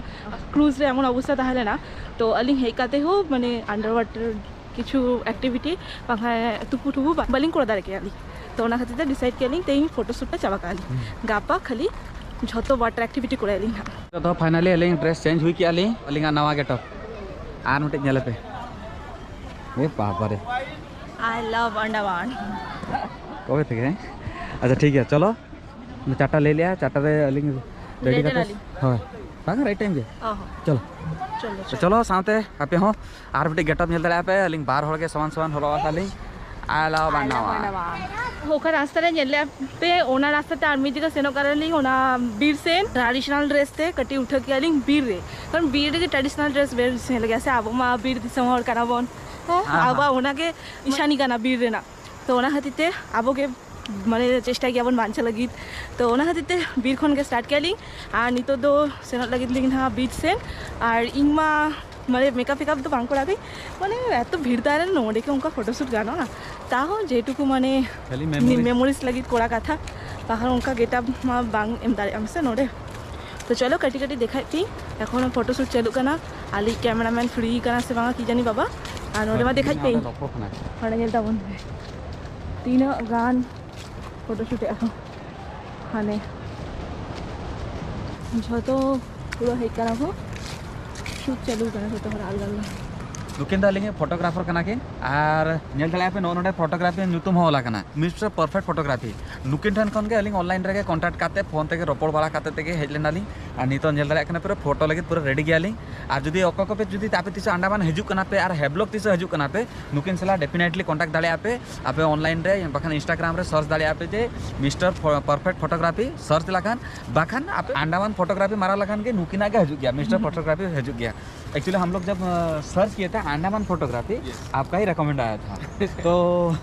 ᱠᱨᱩᱡᱽ ᱨᱮ ᱮᱢᱚᱱ ᱚᱵᱚᱥᱛᱟ ᱛᱟᱦᱮᱸ ᱞᱮᱱᱟ, ᱛᱚ ᱟᱹᱞᱤᱧ ᱦᱮᱡ ᱠᱟᱛᱮ ᱦᱚᱸ ᱢᱟᱱᱮ ᱟᱱᱰᱟᱨ ᱣᱟᱴᱟᱨ ᱠᱤᱪᱷᱩ ᱮᱠᱴᱤᱵᱷᱤᱴᱤ ᱵᱟᱝᱠᱷᱟᱱ ᱛᱩᱯᱩ ᱴᱩᱯᱩ ᱵᱟ-, ᱵᱟᱹᱞᱤᱧ ᱠᱚᱨᱟᱣ ᱫᱟᱲᱮ ᱠᱮᱭᱟ ᱞᱤᱧ᱾ ᱛᱚ ᱚᱱᱟ ᱠᱷᱟᱹᱛᱤᱨ ᱛᱮ ᱰᱤᱥᱟᱭᱤᱰ ᱠᱮᱜᱼᱟ ᱞᱤᱧ ᱛᱮᱦᱮᱧ ᱯᱷᱳᱴᱳ ᱥᱩᱴ ᱞᱮ ᱪᱟᱵᱟ ᱠᱟᱜᱼᱟ ᱞᱤᱧ᱾ ᱦᱩᱸ᱾ ᱜᱟᱯᱟ ᱠᱷᱟᱹᱞᱤ ᱡᱷᱚᱛᱚ ᱣᱟᱴᱟᱨ ᱮᱠᱴᱤᱵᱷᱤᱴᱤ ᱠᱚᱨᱟᱣ ᱞᱤᱧ ᱦᱟᱸᱜ᱾ ᱛᱚ ᱯᱷᱟᱭᱱᱟᱞᱤ ᱟᱹᱞᱤᱧ ᱰᱨᱮᱥ ᱪᱮᱧᱡᱽ ᱦᱩᱭ ᱠᱮᱜᱼᱟ ᱞᱤᱧ, ᱟᱹᱞᱤᱧᱟᱜ ᱱᱟᱣᱟ ᱜᱮᱴᱟᱯ᱾ ᱟᱨ ᱢᱤᱫᱴᱮᱡ ᱧᱮᱞ ᱯᱮ᱾ ᱮ ᱵᱟᱵᱟ ᱨᱮ᱾ I love Andaman. ᱠᱚᱵᱮ ᱛᱮᱜᱮ? ᱟᱪᱪᱷᱟ ᱴᱷᱤᱠ ᱜᱮᱭᱟ, ᱪᱚᱞᱚ᱾ ᱪᱟᱨᱴᱟ ᱞᱟᱹᱭ ᱞᱮᱜᱼᱟ, ᱪᱟᱨᱴᱟ ᱨᱮ ᱟᱹᱞᱤᱧ ᱨᱮᱰᱤ ᱞᱟᱹᱭ ᱠᱟᱛᱮ᱾ ᱫᱟᱞᱤᱧ᱾ ᱦᱳᱭ, ᱵᱟᱝ, ᱨᱟᱭᱤᱴ ᱴᱟᱭᱤᱢ ᱜᱮ᱾ ᱚ ᱦᱚᱸ᱾ ᱪᱚᱞᱚ᱾ ᱪᱚᱞᱚ, ᱪᱚᱞᱚ᱾ ᱪᱚᱞᱚ, ᱥᱟᱶᱛᱮ ᱟᱯᱮ ᱦᱚᱸ ᱟᱨ ᱢᱤᱫᱴᱤᱡ ᱜᱮᱴᱟᱯ ᱧᱮᱞ ᱫᱟᱲᱮᱭᱟᱜᱼᱟ ᱯᱮ᱾ ᱟᱹᱞᱤᱧ ᱵᱟᱨ ᱦᱚᱲ ᱜᱮ ᱥᱚᱢᱟᱱ ᱥᱚᱢᱟᱱ ᱦᱚᱨᱚᱜ ᱟᱠᱟᱫ ᱞᱤᱧ᱾ I love I love Andaman. Andaman. ᱚᱠᱟ ᱨᱟᱥᱛᱟ ᱨᱮ ᱧᱮᱞ ᱞᱮᱫ ᱯᱮ, ᱚᱱᱟ ᱨᱟᱥᱛᱟ ᱛᱮ ᱟᱨ ᱢᱤᱫ ᱡᱟᱭᱜᱟ ᱥᱮᱱᱚᱜ ᱠᱟᱱᱟᱞᱤᱧ, ᱚᱱᱟ ᱵᱤᱨ ᱥᱮᱱ᱾ ᱴᱨᱟᱰᱤᱥᱚᱱᱟᱞ ᱰᱨᱮᱥ ᱛᱮ ᱠᱟᱹᱴᱤᱡ ᱩᱴᱷᱟᱹ ᱠᱮᱜᱼᱟ ᱞᱤᱧ ᱵᱤᱨ ᱨᱮ, ᱠᱟᱨᱚᱱ ᱵᱤᱨ ᱨᱮᱜᱮ ᱴᱨᱟᱰᱤᱥᱚᱱᱟᱞ ᱰᱨᱮᱥ ᱵᱮᱥ ᱧᱮᱞ ᱜᱮᱭᱟ ᱥᱮ, ᱟᱵᱚ ᱢᱟ ᱵᱤᱨ ᱫᱤᱥᱚᱢ ᱦᱚᱲ ᱠᱟᱱᱟ ᱵᱚᱱ᱾ ᱦᱮᱸ, ᱦᱮᱸ, ᱦᱮᱸ᱾ ᱟᱵᱚᱣᱟᱜ ᱚᱱᱟᱜᱮ ᱱᱤᱥᱟᱱᱤ ᱠᱟᱱᱟ ᱵᱤᱨ ᱨᱮᱱᱟᱜ᱾ ᱛᱚ ᱚᱱᱟ ᱠᱷᱟᱹᱛᱤᱨ ᱛᱮ ᱟᱵᱚ ᱜᱮ ᱢᱟᱱᱮ ᱪᱮᱥᱴᱟᱭ ᱜᱮᱭᱟᱵᱚᱱ ᱵᱟᱧᱪᱟᱣ ᱞᱟᱹᱜᱤᱫ᱾ ᱛᱚ ᱚᱱᱟ ᱠᱷᱟᱹᱛᱤᱨ ᱛᱮ ᱵᱤᱨ ᱠᱷᱚᱱ ᱜᱮ ᱥᱴᱟᱨᱴ ᱠᱮᱜᱼᱟ ᱞᱤᱧ᱾ ᱟᱨ ᱱᱤᱛᱚᱜ ᱫᱚ ᱥᱮᱱᱚᱜ ᱞᱟᱹᱜᱤᱫ ᱞᱤᱧ ᱱᱟᱦᱟᱜ ᱵᱤᱪ ᱥᱮᱱ᱾ ᱟᱨ ᱤᱧ ᱢᱟ ᱢᱟᱱᱮ ᱢᱮᱠᱟᱯ ᱯᱷᱮᱠᱟᱯ ᱫᱚ ᱵᱟᱝ ᱠᱚᱨᱟᱣ ᱜᱮ, ᱢᱟᱱᱮ ᱮᱛᱚ ᱵᱷᱤᱲ ᱫᱟᱨᱮ ᱨᱮ ᱱᱚᱰᱮ ᱠᱤ ᱚᱱᱠᱟ ᱯᱷᱳᱴᱳ ᱥᱩᱴ ᱜᱟᱱᱚᱜᱼᱟ? ᱛᱟᱦᱚᱸ ᱡᱮᱴᱩᱠᱩ ᱢᱟᱱᱮ ᱠᱷᱟᱹᱞᱤ memories᱾ ᱢᱮᱢᱳᱨᱤᱡᱽ ᱞᱟᱹᱜᱤᱫ ᱠᱚᱨᱟ ᱠᱟᱛᱷᱟ, ᱵᱟᱠᱷᱟᱱ ᱚᱱᱠᱟ ᱜᱮᱴᱟᱯ ᱢᱟ ᱵᱟᱝ ᱮᱢ ᱫᱟᱲᱮᱭᱟᱜᱼᱟᱢ ᱥᱮ ᱱᱚᱰᱮ᱾ ᱛᱚ ᱪᱚᱞᱚ ᱠᱟᱹᱴᱤᱡ ᱠᱟᱹᱴᱤᱡ ᱫᱮᱠᱷᱟᱭ ᱯᱮ, ᱮᱠᱷᱚᱱᱳ ᱯᱷᱳᱴᱳ ᱥᱩᱴ ᱪᱟᱹᱞᱩᱜ ᱠᱟᱱᱟ᱾ ᱟᱞᱮᱭᱤᱡ ᱠᱮᱢᱮᱨᱟᱢᱮᱱ ᱯᱷᱨᱤ ᱠᱟᱱᱟ ᱥᱮ ᱵᱟᱝᱟ ᱠᱤ ᱡᱟᱹᱱᱤ ᱵᱟᱵᱟ᱾ ᱟᱨ ᱱᱚᱰᱮ ᱢᱟ ᱫᱮᱠᱷᱟᱭ ᱯᱮ, ᱱᱚᱰᱮ ᱧᱮᱞ ᱛᱟᱵᱚᱱ ᱯᱮ ᱛᱤᱱᱟᱹᱜ ᱜᱟᱱ ᱯᱷᱳᱴᱳ ᱥᱩᱴ ᱮᱫᱟ ᱠᱚ᱾ ᱦᱟᱱᱮ ᱡᱷᱚᱛᱚ ᱯᱩᱨᱟᱹ ᱦᱮᱡ ᱠᱟᱱᱟ ᱠᱚ, ᱥᱩᱴ ᱪᱟᱹᱞᱩ ᱠᱟᱱᱟ ᱡᱷᱚᱛᱚ ᱦᱚᱲᱟᱜ ᱟᱞᱜᱟ ᱟᱞᱜᱟ᱾ ᱱᱩᱠᱤᱱ ᱫᱚ ᱟᱹᱞᱤᱧ ᱯᱷᱳᱴᱳᱜᱨᱟᱯᱷᱟᱨ ᱠᱟᱱᱟ ᱠᱤᱱ, ᱟᱨ ᱧᱮᱞ ᱫᱟᱲᱮᱭᱟᱜᱼᱟ ᱯᱮ ᱱᱚᱜᱼᱚ ᱱᱚᱰᱮ ᱯᱷᱳᱴᱳᱜᱨᱟᱯᱷᱤ ᱧᱩᱛᱩᱢ ᱦᱚᱸ ᱚᱞ ᱟᱠᱟᱱᱟ, ᱢᱤᱥᱴᱟᱨ ᱯᱟᱨᱯᱷᱮᱠᱴ ᱯᱷᱳᱴᱳᱜᱨᱟᱯᱷᱤ᱾ ᱱᱩᱠᱤᱱ ᱴᱷᱮᱱ ᱠᱷᱚᱱ ᱜᱮ ᱟᱹᱞᱤᱧ ᱚᱱᱞᱟᱭᱤᱱ ᱨᱮᱜᱮ ᱠᱚᱱᱴᱟᱠᱴ ᱠᱟᱛᱮ, ᱯᱷᱳᱱ ᱛᱮᱜᱮ ᱨᱚᱯᱚᱲ ᱵᱟᱲᱟ ᱠᱟᱛᱮ ᱛᱮᱜᱮ ᱦᱮᱡ ᱞᱮᱱᱟᱞᱤᱧ᱾ ᱟᱨ ᱱᱤᱛᱚᱜ ᱧᱮᱞ ᱫᱟᱲᱮᱭᱟᱜ ᱠᱟᱱᱟ ᱯᱩᱨᱟᱹ ᱯᱷᱳᱴᱳ ᱞᱟᱹᱜᱤᱫ ᱯᱩᱨᱟᱹ ᱨᱮᱰᱤ ᱜᱮᱭᱟᱞᱤᱧ᱾ ᱟᱨ ᱡᱩᱫᱤ ᱚᱠᱚᱭ ᱠᱚᱯᱮ ᱡᱩᱫᱤ ᱟᱯᱮ ᱛᱤᱥ ᱟᱱᱰᱟᱢᱟᱱ ᱦᱤᱡᱩᱜ ᱠᱟᱱᱟ ᱯᱮ ᱟᱨ ᱦᱮᱵᱞᱚᱠ ᱛᱤᱥ ᱦᱤᱡᱩᱜ ᱠᱟᱱᱟ ᱯᱮ, ᱱᱩᱠᱤᱱ ᱥᱟᱞᱟᱜ ᱰᱮᱯᱷᱤᱱᱮᱴᱞᱤ ᱠᱚᱱᱴᱟᱠᱴ ᱫᱟᱲᱮᱭᱟᱜᱼᱟ ᱯᱮ᱾ ᱟᱯᱮ ᱚᱱᱞᱟᱭᱤᱱ ᱨᱮ ᱵᱟᱠᱷᱟᱱ ᱤᱱᱥᱴᱟᱜᱨᱟᱢ ᱨᱮ ᱥᱟᱨᱪ ᱫᱟᱲᱮᱭᱟᱜᱼᱟ ᱯᱮ ᱡᱮ ᱢᱤᱥᱴᱟᱨ ᱯᱟᱨᱯᱷᱮᱠᱴ ᱯᱷᱳᱴᱳᱜᱨᱟᱯᱷᱤ ᱥᱟᱨᱪ ᱞᱮᱠᱷᱟᱱ, ᱵᱟᱠᱷᱟᱱ ᱟᱯᱮ ᱟᱱᱰᱟᱢᱟᱱ ᱯᱷᱳᱴᱳᱜᱨᱟᱯᱷᱤ ᱢᱟᱨᱟ ᱞᱮᱠᱷᱟᱱ ᱜᱮ ᱱᱩᱠᱤᱱᱟᱜ ᱜᱮ ᱦᱤᱡᱩᱜ ᱜᱮᱭᱟ, ᱢᱤᱥᱴᱟᱨ ᱯᱷᱳᱴᱳᱜᱨᱟᱯᱷᱤ ᱦᱤᱡᱩᱜ ᱜᱮᱭᱟ᱾ एक्चुअली हम लोग जब सर्च किए थे अंडमान फोटोग्राफी, आपका ही रिकमेंड आया था। तो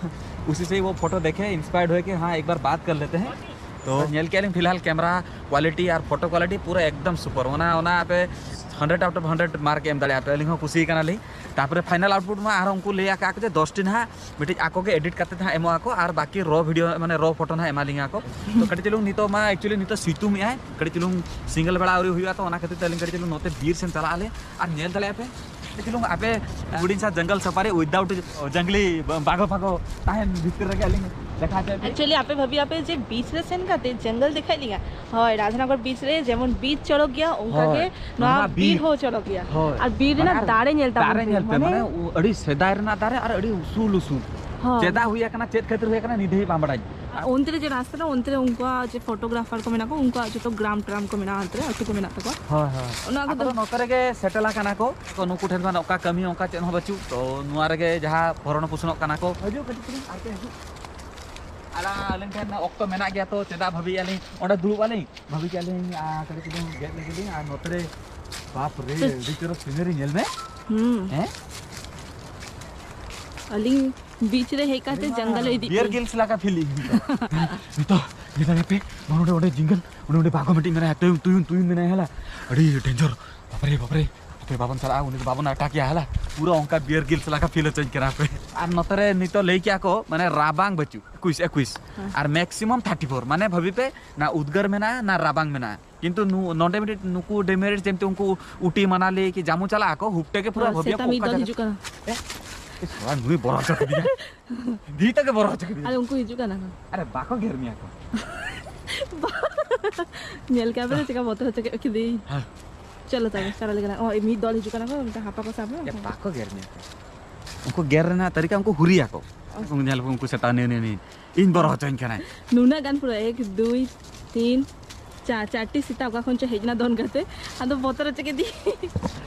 उसी से ही वो फोटो देखे, इंस्पायर्ड हुए कि हाँ, एक बार बात कर लेते हैं। तो ᱧᱮᱞ ᱠᱮᱜᱼᱟ ᱞᱤᱧ ᱯᱷᱤᱞᱦᱟᱞ ᱠᱮᱢᱮᱨᱟ ᱠᱣᱟᱞᱤᱴᱤ ᱟᱨ ᱯᱷᱳᱴᱳ ᱠᱣᱟᱞᱤᱴᱤ ᱯᱩᱨᱟᱹ ᱮᱠᱫᱚᱢ ᱥᱩᱯᱟᱨ᱾ ᱚᱱᱟ ᱚᱱᱟ ᱟᱯᱮ hundred out of hundred mark ᱮᱢ ᱫᱟᱲᱮᱭᱟᱜᱼᱟ ᱯᱮ᱾ ᱟᱹᱞᱤᱧ ᱦᱚᱸ ᱠᱩᱥᱤ ᱠᱟᱱᱟᱞᱤᱧ᱾ ᱛᱟᱯᱚᱨᱮ ᱯᱷᱟᱭᱱᱟᱞ ᱟᱣᱩᱴᱯᱩᱴ ᱢᱟ ᱟᱨᱦᱚᱸ ᱩᱱᱠᱩ ᱞᱟᱹᱭ ᱟᱠᱟᱫ ᱠᱚ ᱡᱮ ᱫᱚᱥᱴᱤ ᱱᱟᱦᱟᱜ ᱢᱤᱫᱴᱤᱡ ᱟᱠᱚ ᱜᱮ ᱮᱰᱤᱴ ᱠᱟᱛᱮ ᱱᱟᱦᱟᱜ ᱮᱢᱚᱜ ᱟᱠᱚ, ᱟᱨ ᱵᱟᱠᱤ ᱨᱚ ᱵᱷᱤᱰᱤᱭᱳ ᱢᱟᱱᱮ ᱨᱚ ᱯᱷᱳᱴᱳ ᱱᱟᱦᱟᱜ ᱮᱢᱟ ᱞᱤᱧᱟ ᱠᱚ᱾ ᱛᱚ ᱠᱟᱹᱴᱤᱡ ᱪᱩᱞᱩᱝ ᱱᱤᱛᱚᱜ ᱢᱟ ᱮᱠᱪᱩᱭᱮᱞᱤ ᱱᱤᱛᱚᱜ ᱥᱤᱛᱩᱝ ᱮᱜᱼᱟᱭ, ᱠᱟᱹᱴᱤᱡ ᱪᱩᱞᱩᱝ ᱥᱤᱸᱜᱮᱞ ᱵᱮᱲᱟ ᱟᱹᱣᱨᱤ ᱦᱩᱭᱩᱜᱼᱟ, ᱛᱚ ᱚᱱᱟ ᱠᱷᱟᱹᱛᱤᱨ ᱛᱮ ᱟᱹᱞᱤᱧ ᱠᱟᱹᱴᱤᱡ ᱪᱩᱞᱩᱝ ᱱᱚᱛᱮ ᱵᱤᱨ ᱥᱮᱱ ᱪᱟᱞᱟᱜ ᱟᱞᱮ᱾ ᱟᱨ ᱧᱮᱞ ᱫᱟᱲᱮᱭᱟᱜᱼᱟ ᱯᱮ ᱠᱟᱹᱴᱤᱡ ᱪᱩᱞᱩᱝ ᱟᱯᱮ ᱦᱩᱰᱤᱧ ᱥᱟ ᱡᱚᱝᱜᱚᱞ ᱥᱟᱯᱷᱟᱨᱤ ᱩᱭᱤᱫᱟᱣᱩᱴ ᱡᱚᱝᱜᱞᱤ ᱵᱟᱜᱚ ᱯᱷᱟᱜᱚ ᱛᱟᱦᱮᱱ ᱵᱷᱤᱛᱤᱨ ᱨᱮᱜᱮ ᱟᱹᱞᱤᱧ ᱫᱮᱠᱷᱟ ᱦᱚᱪᱚᱭᱮᱫ ᱯᱮ᱾ ᱮᱠᱪᱩᱭᱮᱞᱤ ᱟᱯᱮ ᱵᱷᱟᱹᱵᱤ ᱟᱯᱮ ᱡᱮ ᱵᱤᱪ ᱨᱮ ᱥᱮᱱ ᱠᱟᱛᱮ ᱡᱚᱝᱜᱚᱞ ᱫᱮᱠᱷᱟᱭ ᱞᱤᱧᱟ᱾ ᱦᱳᱭ, ᱨᱟᱫᱷᱟᱱᱟᱜᱚᱨ ᱵᱤᱪ ᱨᱮ ᱡᱮᱢᱚᱱ ᱵᱤᱪ ᱪᱚᱨᱚᱠ ᱜᱮᱭᱟ, ᱚᱱᱠᱟ ᱦᱳᱭ, ᱜᱮ ᱱᱚᱣᱟ ᱱᱚᱣᱟ ᱵᱤᱨ ᱵᱤᱨ᱾ ᱦᱚᱸ ᱪᱚᱨᱚᱠ ᱜᱮᱭᱟ᱾ ᱦᱳᱭ᱾ ᱟᱨ ᱵᱤᱨ ᱨᱮᱱᱟᱜ ᱢᱟᱱᱮ ᱟᱨ ᱫᱟᱨᱮ ᱧᱮᱞ ᱛᱟᱵᱚᱱ ᱫᱟᱨᱮ ᱯᱮ, ᱧᱮᱞ ᱯᱮ, ᱢᱟᱱᱮ ᱢᱟᱱᱮ ᱩ-, ᱟᱹᱰᱤ ᱥᱮᱫᱟᱭ ᱨᱮᱱᱟᱜ ᱫᱟᱨᱮ ᱟᱨ ᱟᱹᱰᱤ ᱩᱥᱩᱞ ᱩᱥᱩᱞ᱾ ᱦᱳᱭ᱾ ᱪᱮᱫᱟᱜ ᱦᱩᱭ ᱟᱠᱟᱱᱟ, ᱪᱮᱫ ᱠᱷᱟᱹᱛᱤᱨ ᱦᱩᱭ ᱟᱠᱟᱱᱟ, ᱱᱤᱛ ᱫᱷᱟᱹᱵᱤᱡ ᱵᱟᱝ ᱵᱟᱰᱟᱭ᱾ ᱚᱱᱛᱮ ᱨᱮ ᱡᱮ ᱨᱟᱥᱛᱟ ᱨᱮ, ᱚᱱᱛᱮ ᱨᱮ ᱩᱱᱠᱩᱣᱟᱜ ᱡᱮ ᱯᱷᱳᱴᱳᱜᱨᱟᱯᱷᱟᱨ ᱠᱚ ᱢᱮᱱᱟᱜ ᱠᱚ, ᱩᱱᱠᱩᱣᱟᱜ ᱡᱚᱛᱚ ᱜᱨᱟᱢ ᱴᱨᱟᱢ ᱠᱚ ᱢᱮᱱᱟᱜᱼᱟ, ᱚᱱᱛᱮ ᱨᱮ ᱟᱹᱛᱩ ᱠᱚ ᱢᱮᱱᱟᱜ ᱛᱟᱠᱚᱣᱟ᱾ ᱦᱳᱭ, ᱦᱳᱭ᱾ ᱚᱱᱟ ᱟᱫᱚ ᱠᱚᱫᱚ ᱱᱚᱛᱮ ᱨᱮᱜᱮ ᱥᱮᱴᱮᱞ ᱟᱠᱟᱱᱟ ᱠᱚ᱾ ᱛᱚ ᱱᱩᱠᱩ ᱴᱷᱮᱱ ᱫᱚ ᱚᱱᱠᱟ ᱠᱟᱹᱢᱤ ᱚᱱᱠᱟ ᱪᱮᱫ ᱦᱚᱸ ᱵᱟᱹᱪᱩᱜ᱾ ᱛᱚ ᱱᱚᱣᱟ ᱨᱮᱜᱮ ᱡᱟᱦᱟᱸ ᱯᱷᱚᱨᱚᱱ ᱯᱩᱥᱚᱱᱚᱜ ᱠᱟᱱᱟ ᱠᱚ᱾ ᱦᱤᱡᱩᱜ ᱠᱟᱹᱴᱤᱡ ᱪᱩᱞᱩᱝ, ᱟᱨ ᱠᱚ ᱦᱤᱡᱩᱜ᱾ ᱟᱞᱟᱝ ᱟᱹᱞᱤᱧ ᱴᱷᱮᱱ ᱚᱠᱛᱚ ᱢᱮᱱᱟᱜ ᱜᱮᱭᱟ, ᱛᱚ ᱪᱮᱫᱟᱜ ᱵᱷᱟᱹᱵᱤᱭᱮᱫᱼᱟ ᱞᱤᱧ ᱚᱸᱰᱮ ᱫᱩᱲᱩᱵ ᱟᱹᱞᱤᱧ, ᱵᱷᱟᱹᱵᱤ ᱠᱮᱫᱼᱟ ᱞᱤᱧ ᱟᱨ ᱠᱟᱹᱴᱤᱡ ᱪᱩᱞᱩᱝ ᱜᱮᱫ ᱞᱮᱜᱮ ᱞᱤᱧ᱾ ᱟᱨ ᱱᱚᱛᱮ ᱨᱮ ᱵᱟᱯ ᱨᱮ, ᱟᱹᱰᱤ ᱪᱚᱨᱚᱠ ᱥᱤᱱᱟᱨᱤ ᱧᱮᱞ ᱢᱮ᱾ ᱦᱩᱸ᱾ ᱦᱮᱸ? ᱟᱹᱞᱤᱧ ᱵᱤᱪ ᱨᱮ ᱦᱮᱡ ᱠᱟᱛᱮ ᱡᱟᱸᱜᱟ ᱞᱮ ᱤᱫᱤ ᱵᱤᱭᱟᱨ ᱠᱮᱫ᱾ ᱜᱤᱞᱥ ᱞᱮᱠᱟ ᱯᱷᱤᱞᱤᱝ᱾ ᱱᱤᱛᱚᱜ ᱱᱤᱛᱚᱜ ᱧᱮᱞ ᱯᱮ, ᱱᱚᱰᱮ ᱚᱸᱰᱮ ᱡᱤᱝᱜᱟᱞ, ᱚᱸᱰᱮ ᱚᱸᱰᱮ ᱵᱟᱜᱽ ᱢᱤᱫᱴᱤᱡ ᱢᱮᱱᱟᱭᱟ, ᱛᱩᱭᱩ ᱛᱩᱭᱩ ᱛᱩᱭᱩ ᱢᱮᱱᱟᱭᱟ ᱦᱮᱞᱟ, ᱟᱹᱰᱤ ᱰᱮᱧᱡᱟᱨ᱾ ᱵᱟᱯᱨᱮ ᱵᱟᱯᱨᱮ, ᱟᱯᱮ ᱵᱟᱵᱚᱱ ᱪᱟᱞᱟᱜᱼᱟ, ᱩᱱᱤ ᱫᱚ ᱵᱟᱵᱚᱱ ᱟᱴᱟᱠᱮᱭᱟ ᱦᱮᱞᱟ᱾ ᱯᱩᱨᱟᱹ ᱚᱱᱠᱟ ᱵᱤᱭᱟᱨ ᱜᱤᱞᱥ ᱞᱮᱠᱟ ᱯᱷᱤᱞ ᱦᱚᱪᱚᱧ ᱠᱟᱱᱟ ᱯᱮ᱾ ᱟᱨ ᱱᱚᱛᱮ ᱨᱮ ᱱᱤᱛᱚᱜ ᱞᱟᱹᱭ ᱠᱮᱜᱼᱟ ᱠᱚ ᱢᱟᱱᱮ ᱨᱟᱵᱟᱝ ᱵᱟᱹᱪᱩᱜ, ᱮᱠᱩᱥ ᱮᱠᱩᱥ᱾ ᱦᱮᱸ᱾ ᱟᱨ ᱢᱮᱠᱥᱤᱢᱟᱢ ᱛᱷᱟᱨᱴᱤ ᱯᱷᱳᱨ, ᱢᱟᱱᱮ ᱵᱷᱟᱹᱵᱤ ᱯᱮ ᱱᱟ ᱩᱫᱽᱜᱟᱹᱨ ᱢᱮᱱᱟᱜᱼᱟ ᱱᱟ ᱨᱟᱵᱟᱝ ᱢᱮᱱᱟᱜᱼᱟ᱾ ᱠᱤᱱᱛᱩ ᱱᱩ-, ᱱᱚᱰᱮ ᱢᱤᱫᱴᱤᱡ ᱱᱩᱠᱩ ᱰᱮᱢᱮᱨᱤᱴ ᱡᱮᱢᱛᱤ ᱩᱱᱠᱩ ᱩᱴᱤ ᱢᱟᱱᱟᱞᱤ ᱠᱤ ᱡᱟᱢᱩ ᱪᱟᱞᱟᱜ ᱟᱠᱚ, ᱦᱩᱯᱴᱮ ᱜᱮ ᱯᱩᱨᱟᱹ ᱦᱮᱸ, ᱵᱷᱟᱹᱵᱤᱭᱟ ᱥᱮᱛᱟ ᱠᱚ ᱢᱤᱫ ᱚᱠᱟ ᱫᱚᱞ ᱡᱟᱭᱜᱟ ᱦᱤᱡᱩᱜ ᱠᱟᱱᱟ᱾ ᱮ, ᱮ, ᱥᱚᱲᱟ ᱱᱩᱭ ᱵᱚᱨᱚ ᱦᱚᱪᱚ ᱠᱮᱫᱤᱧᱟ᱾ ᱫᱤ ᱛᱮᱜᱮ ᱵᱚᱨᱚ ᱦᱚᱪᱚ ᱠᱮᱫᱤᱧᱟ᱾ ᱟᱨ ᱩᱱᱠᱩ ᱦᱤᱡᱩᱜ ᱠᱟᱱᱟ ᱠᱚ᱾ ᱟᱨᱮ ᱵᱟᱠᱚ ᱜᱮᱨ ᱢᱮᱭᱟ ᱠᱚ᱾ ᱧᱮᱞ ᱠᱮᱫ ᱯᱮ ᱪᱮᱠᱟ ᱵᱚᱛᱚᱨ ᱦᱚᱪᱚ ᱠᱮᱫ ᱠᱮᱫᱤᱧ᱾ ᱦᱮᱸ᱾ ᱪᱚᱞᱚ ᱛᱚᱵᱮ, ᱪᱟᱞᱟᱣ ᱞᱮᱜᱮ ᱱᱟᱜ᱾ ᱚ, ᱢᱤᱫ ᱫᱚᱞ ᱦᱤᱡᱩᱜ ᱠᱟᱱᱟ ᱠᱚ, ᱢᱤᱫᱴᱟᱝ ᱦᱟᱯᱟ ᱠᱚ ᱥᱟᱵ ᱢᱮ᱾ ᱮ, ᱵᱟᱠᱚ ᱜᱮᱨ ᱢᱮᱭᱟ ᱠᱚ᱾ ᱩᱱᱠᱩ ᱜᱮᱨ ᱨᱮᱱᱟᱜ ᱛᱟᱹᱨᱤᱠᱟ, ᱩᱱᱠᱩ ᱦᱩᱨᱤᱭᱟᱠᱚ᱾ ᱚ᱾ ᱩᱱᱠᱩ ᱧᱮᱞ ᱠᱚ, ᱩᱱᱠᱩ ᱥᱮᱛᱟ ᱱᱤ-, ᱱᱤ-, ᱱᱤ-, ᱤᱧ ᱵᱚᱨᱚ ᱦᱚᱪᱚᱧ ᱠᱟᱱᱟᱭ᱾ ᱱᱩᱱᱟᱹᱜ ᱜᱟᱱ ᱯᱩᱨᱟᱹ ᱮᱠ, ᱫᱩᱭ, ᱛᱤᱱ, ᱪᱟᱨ, ᱪᱟᱨᱴᱤ ᱥᱮᱛᱟ ᱚᱠᱟ ᱠᱷᱚᱱ ᱪᱚ ᱦᱮᱡ ᱮᱱᱟ ᱫᱚᱱ ᱠᱟᱛᱮ, ᱟᱫᱚ ᱵᱚᱛᱚᱨ ᱦᱚᱪᱚ ᱠᱮᱫᱤᱧ᱾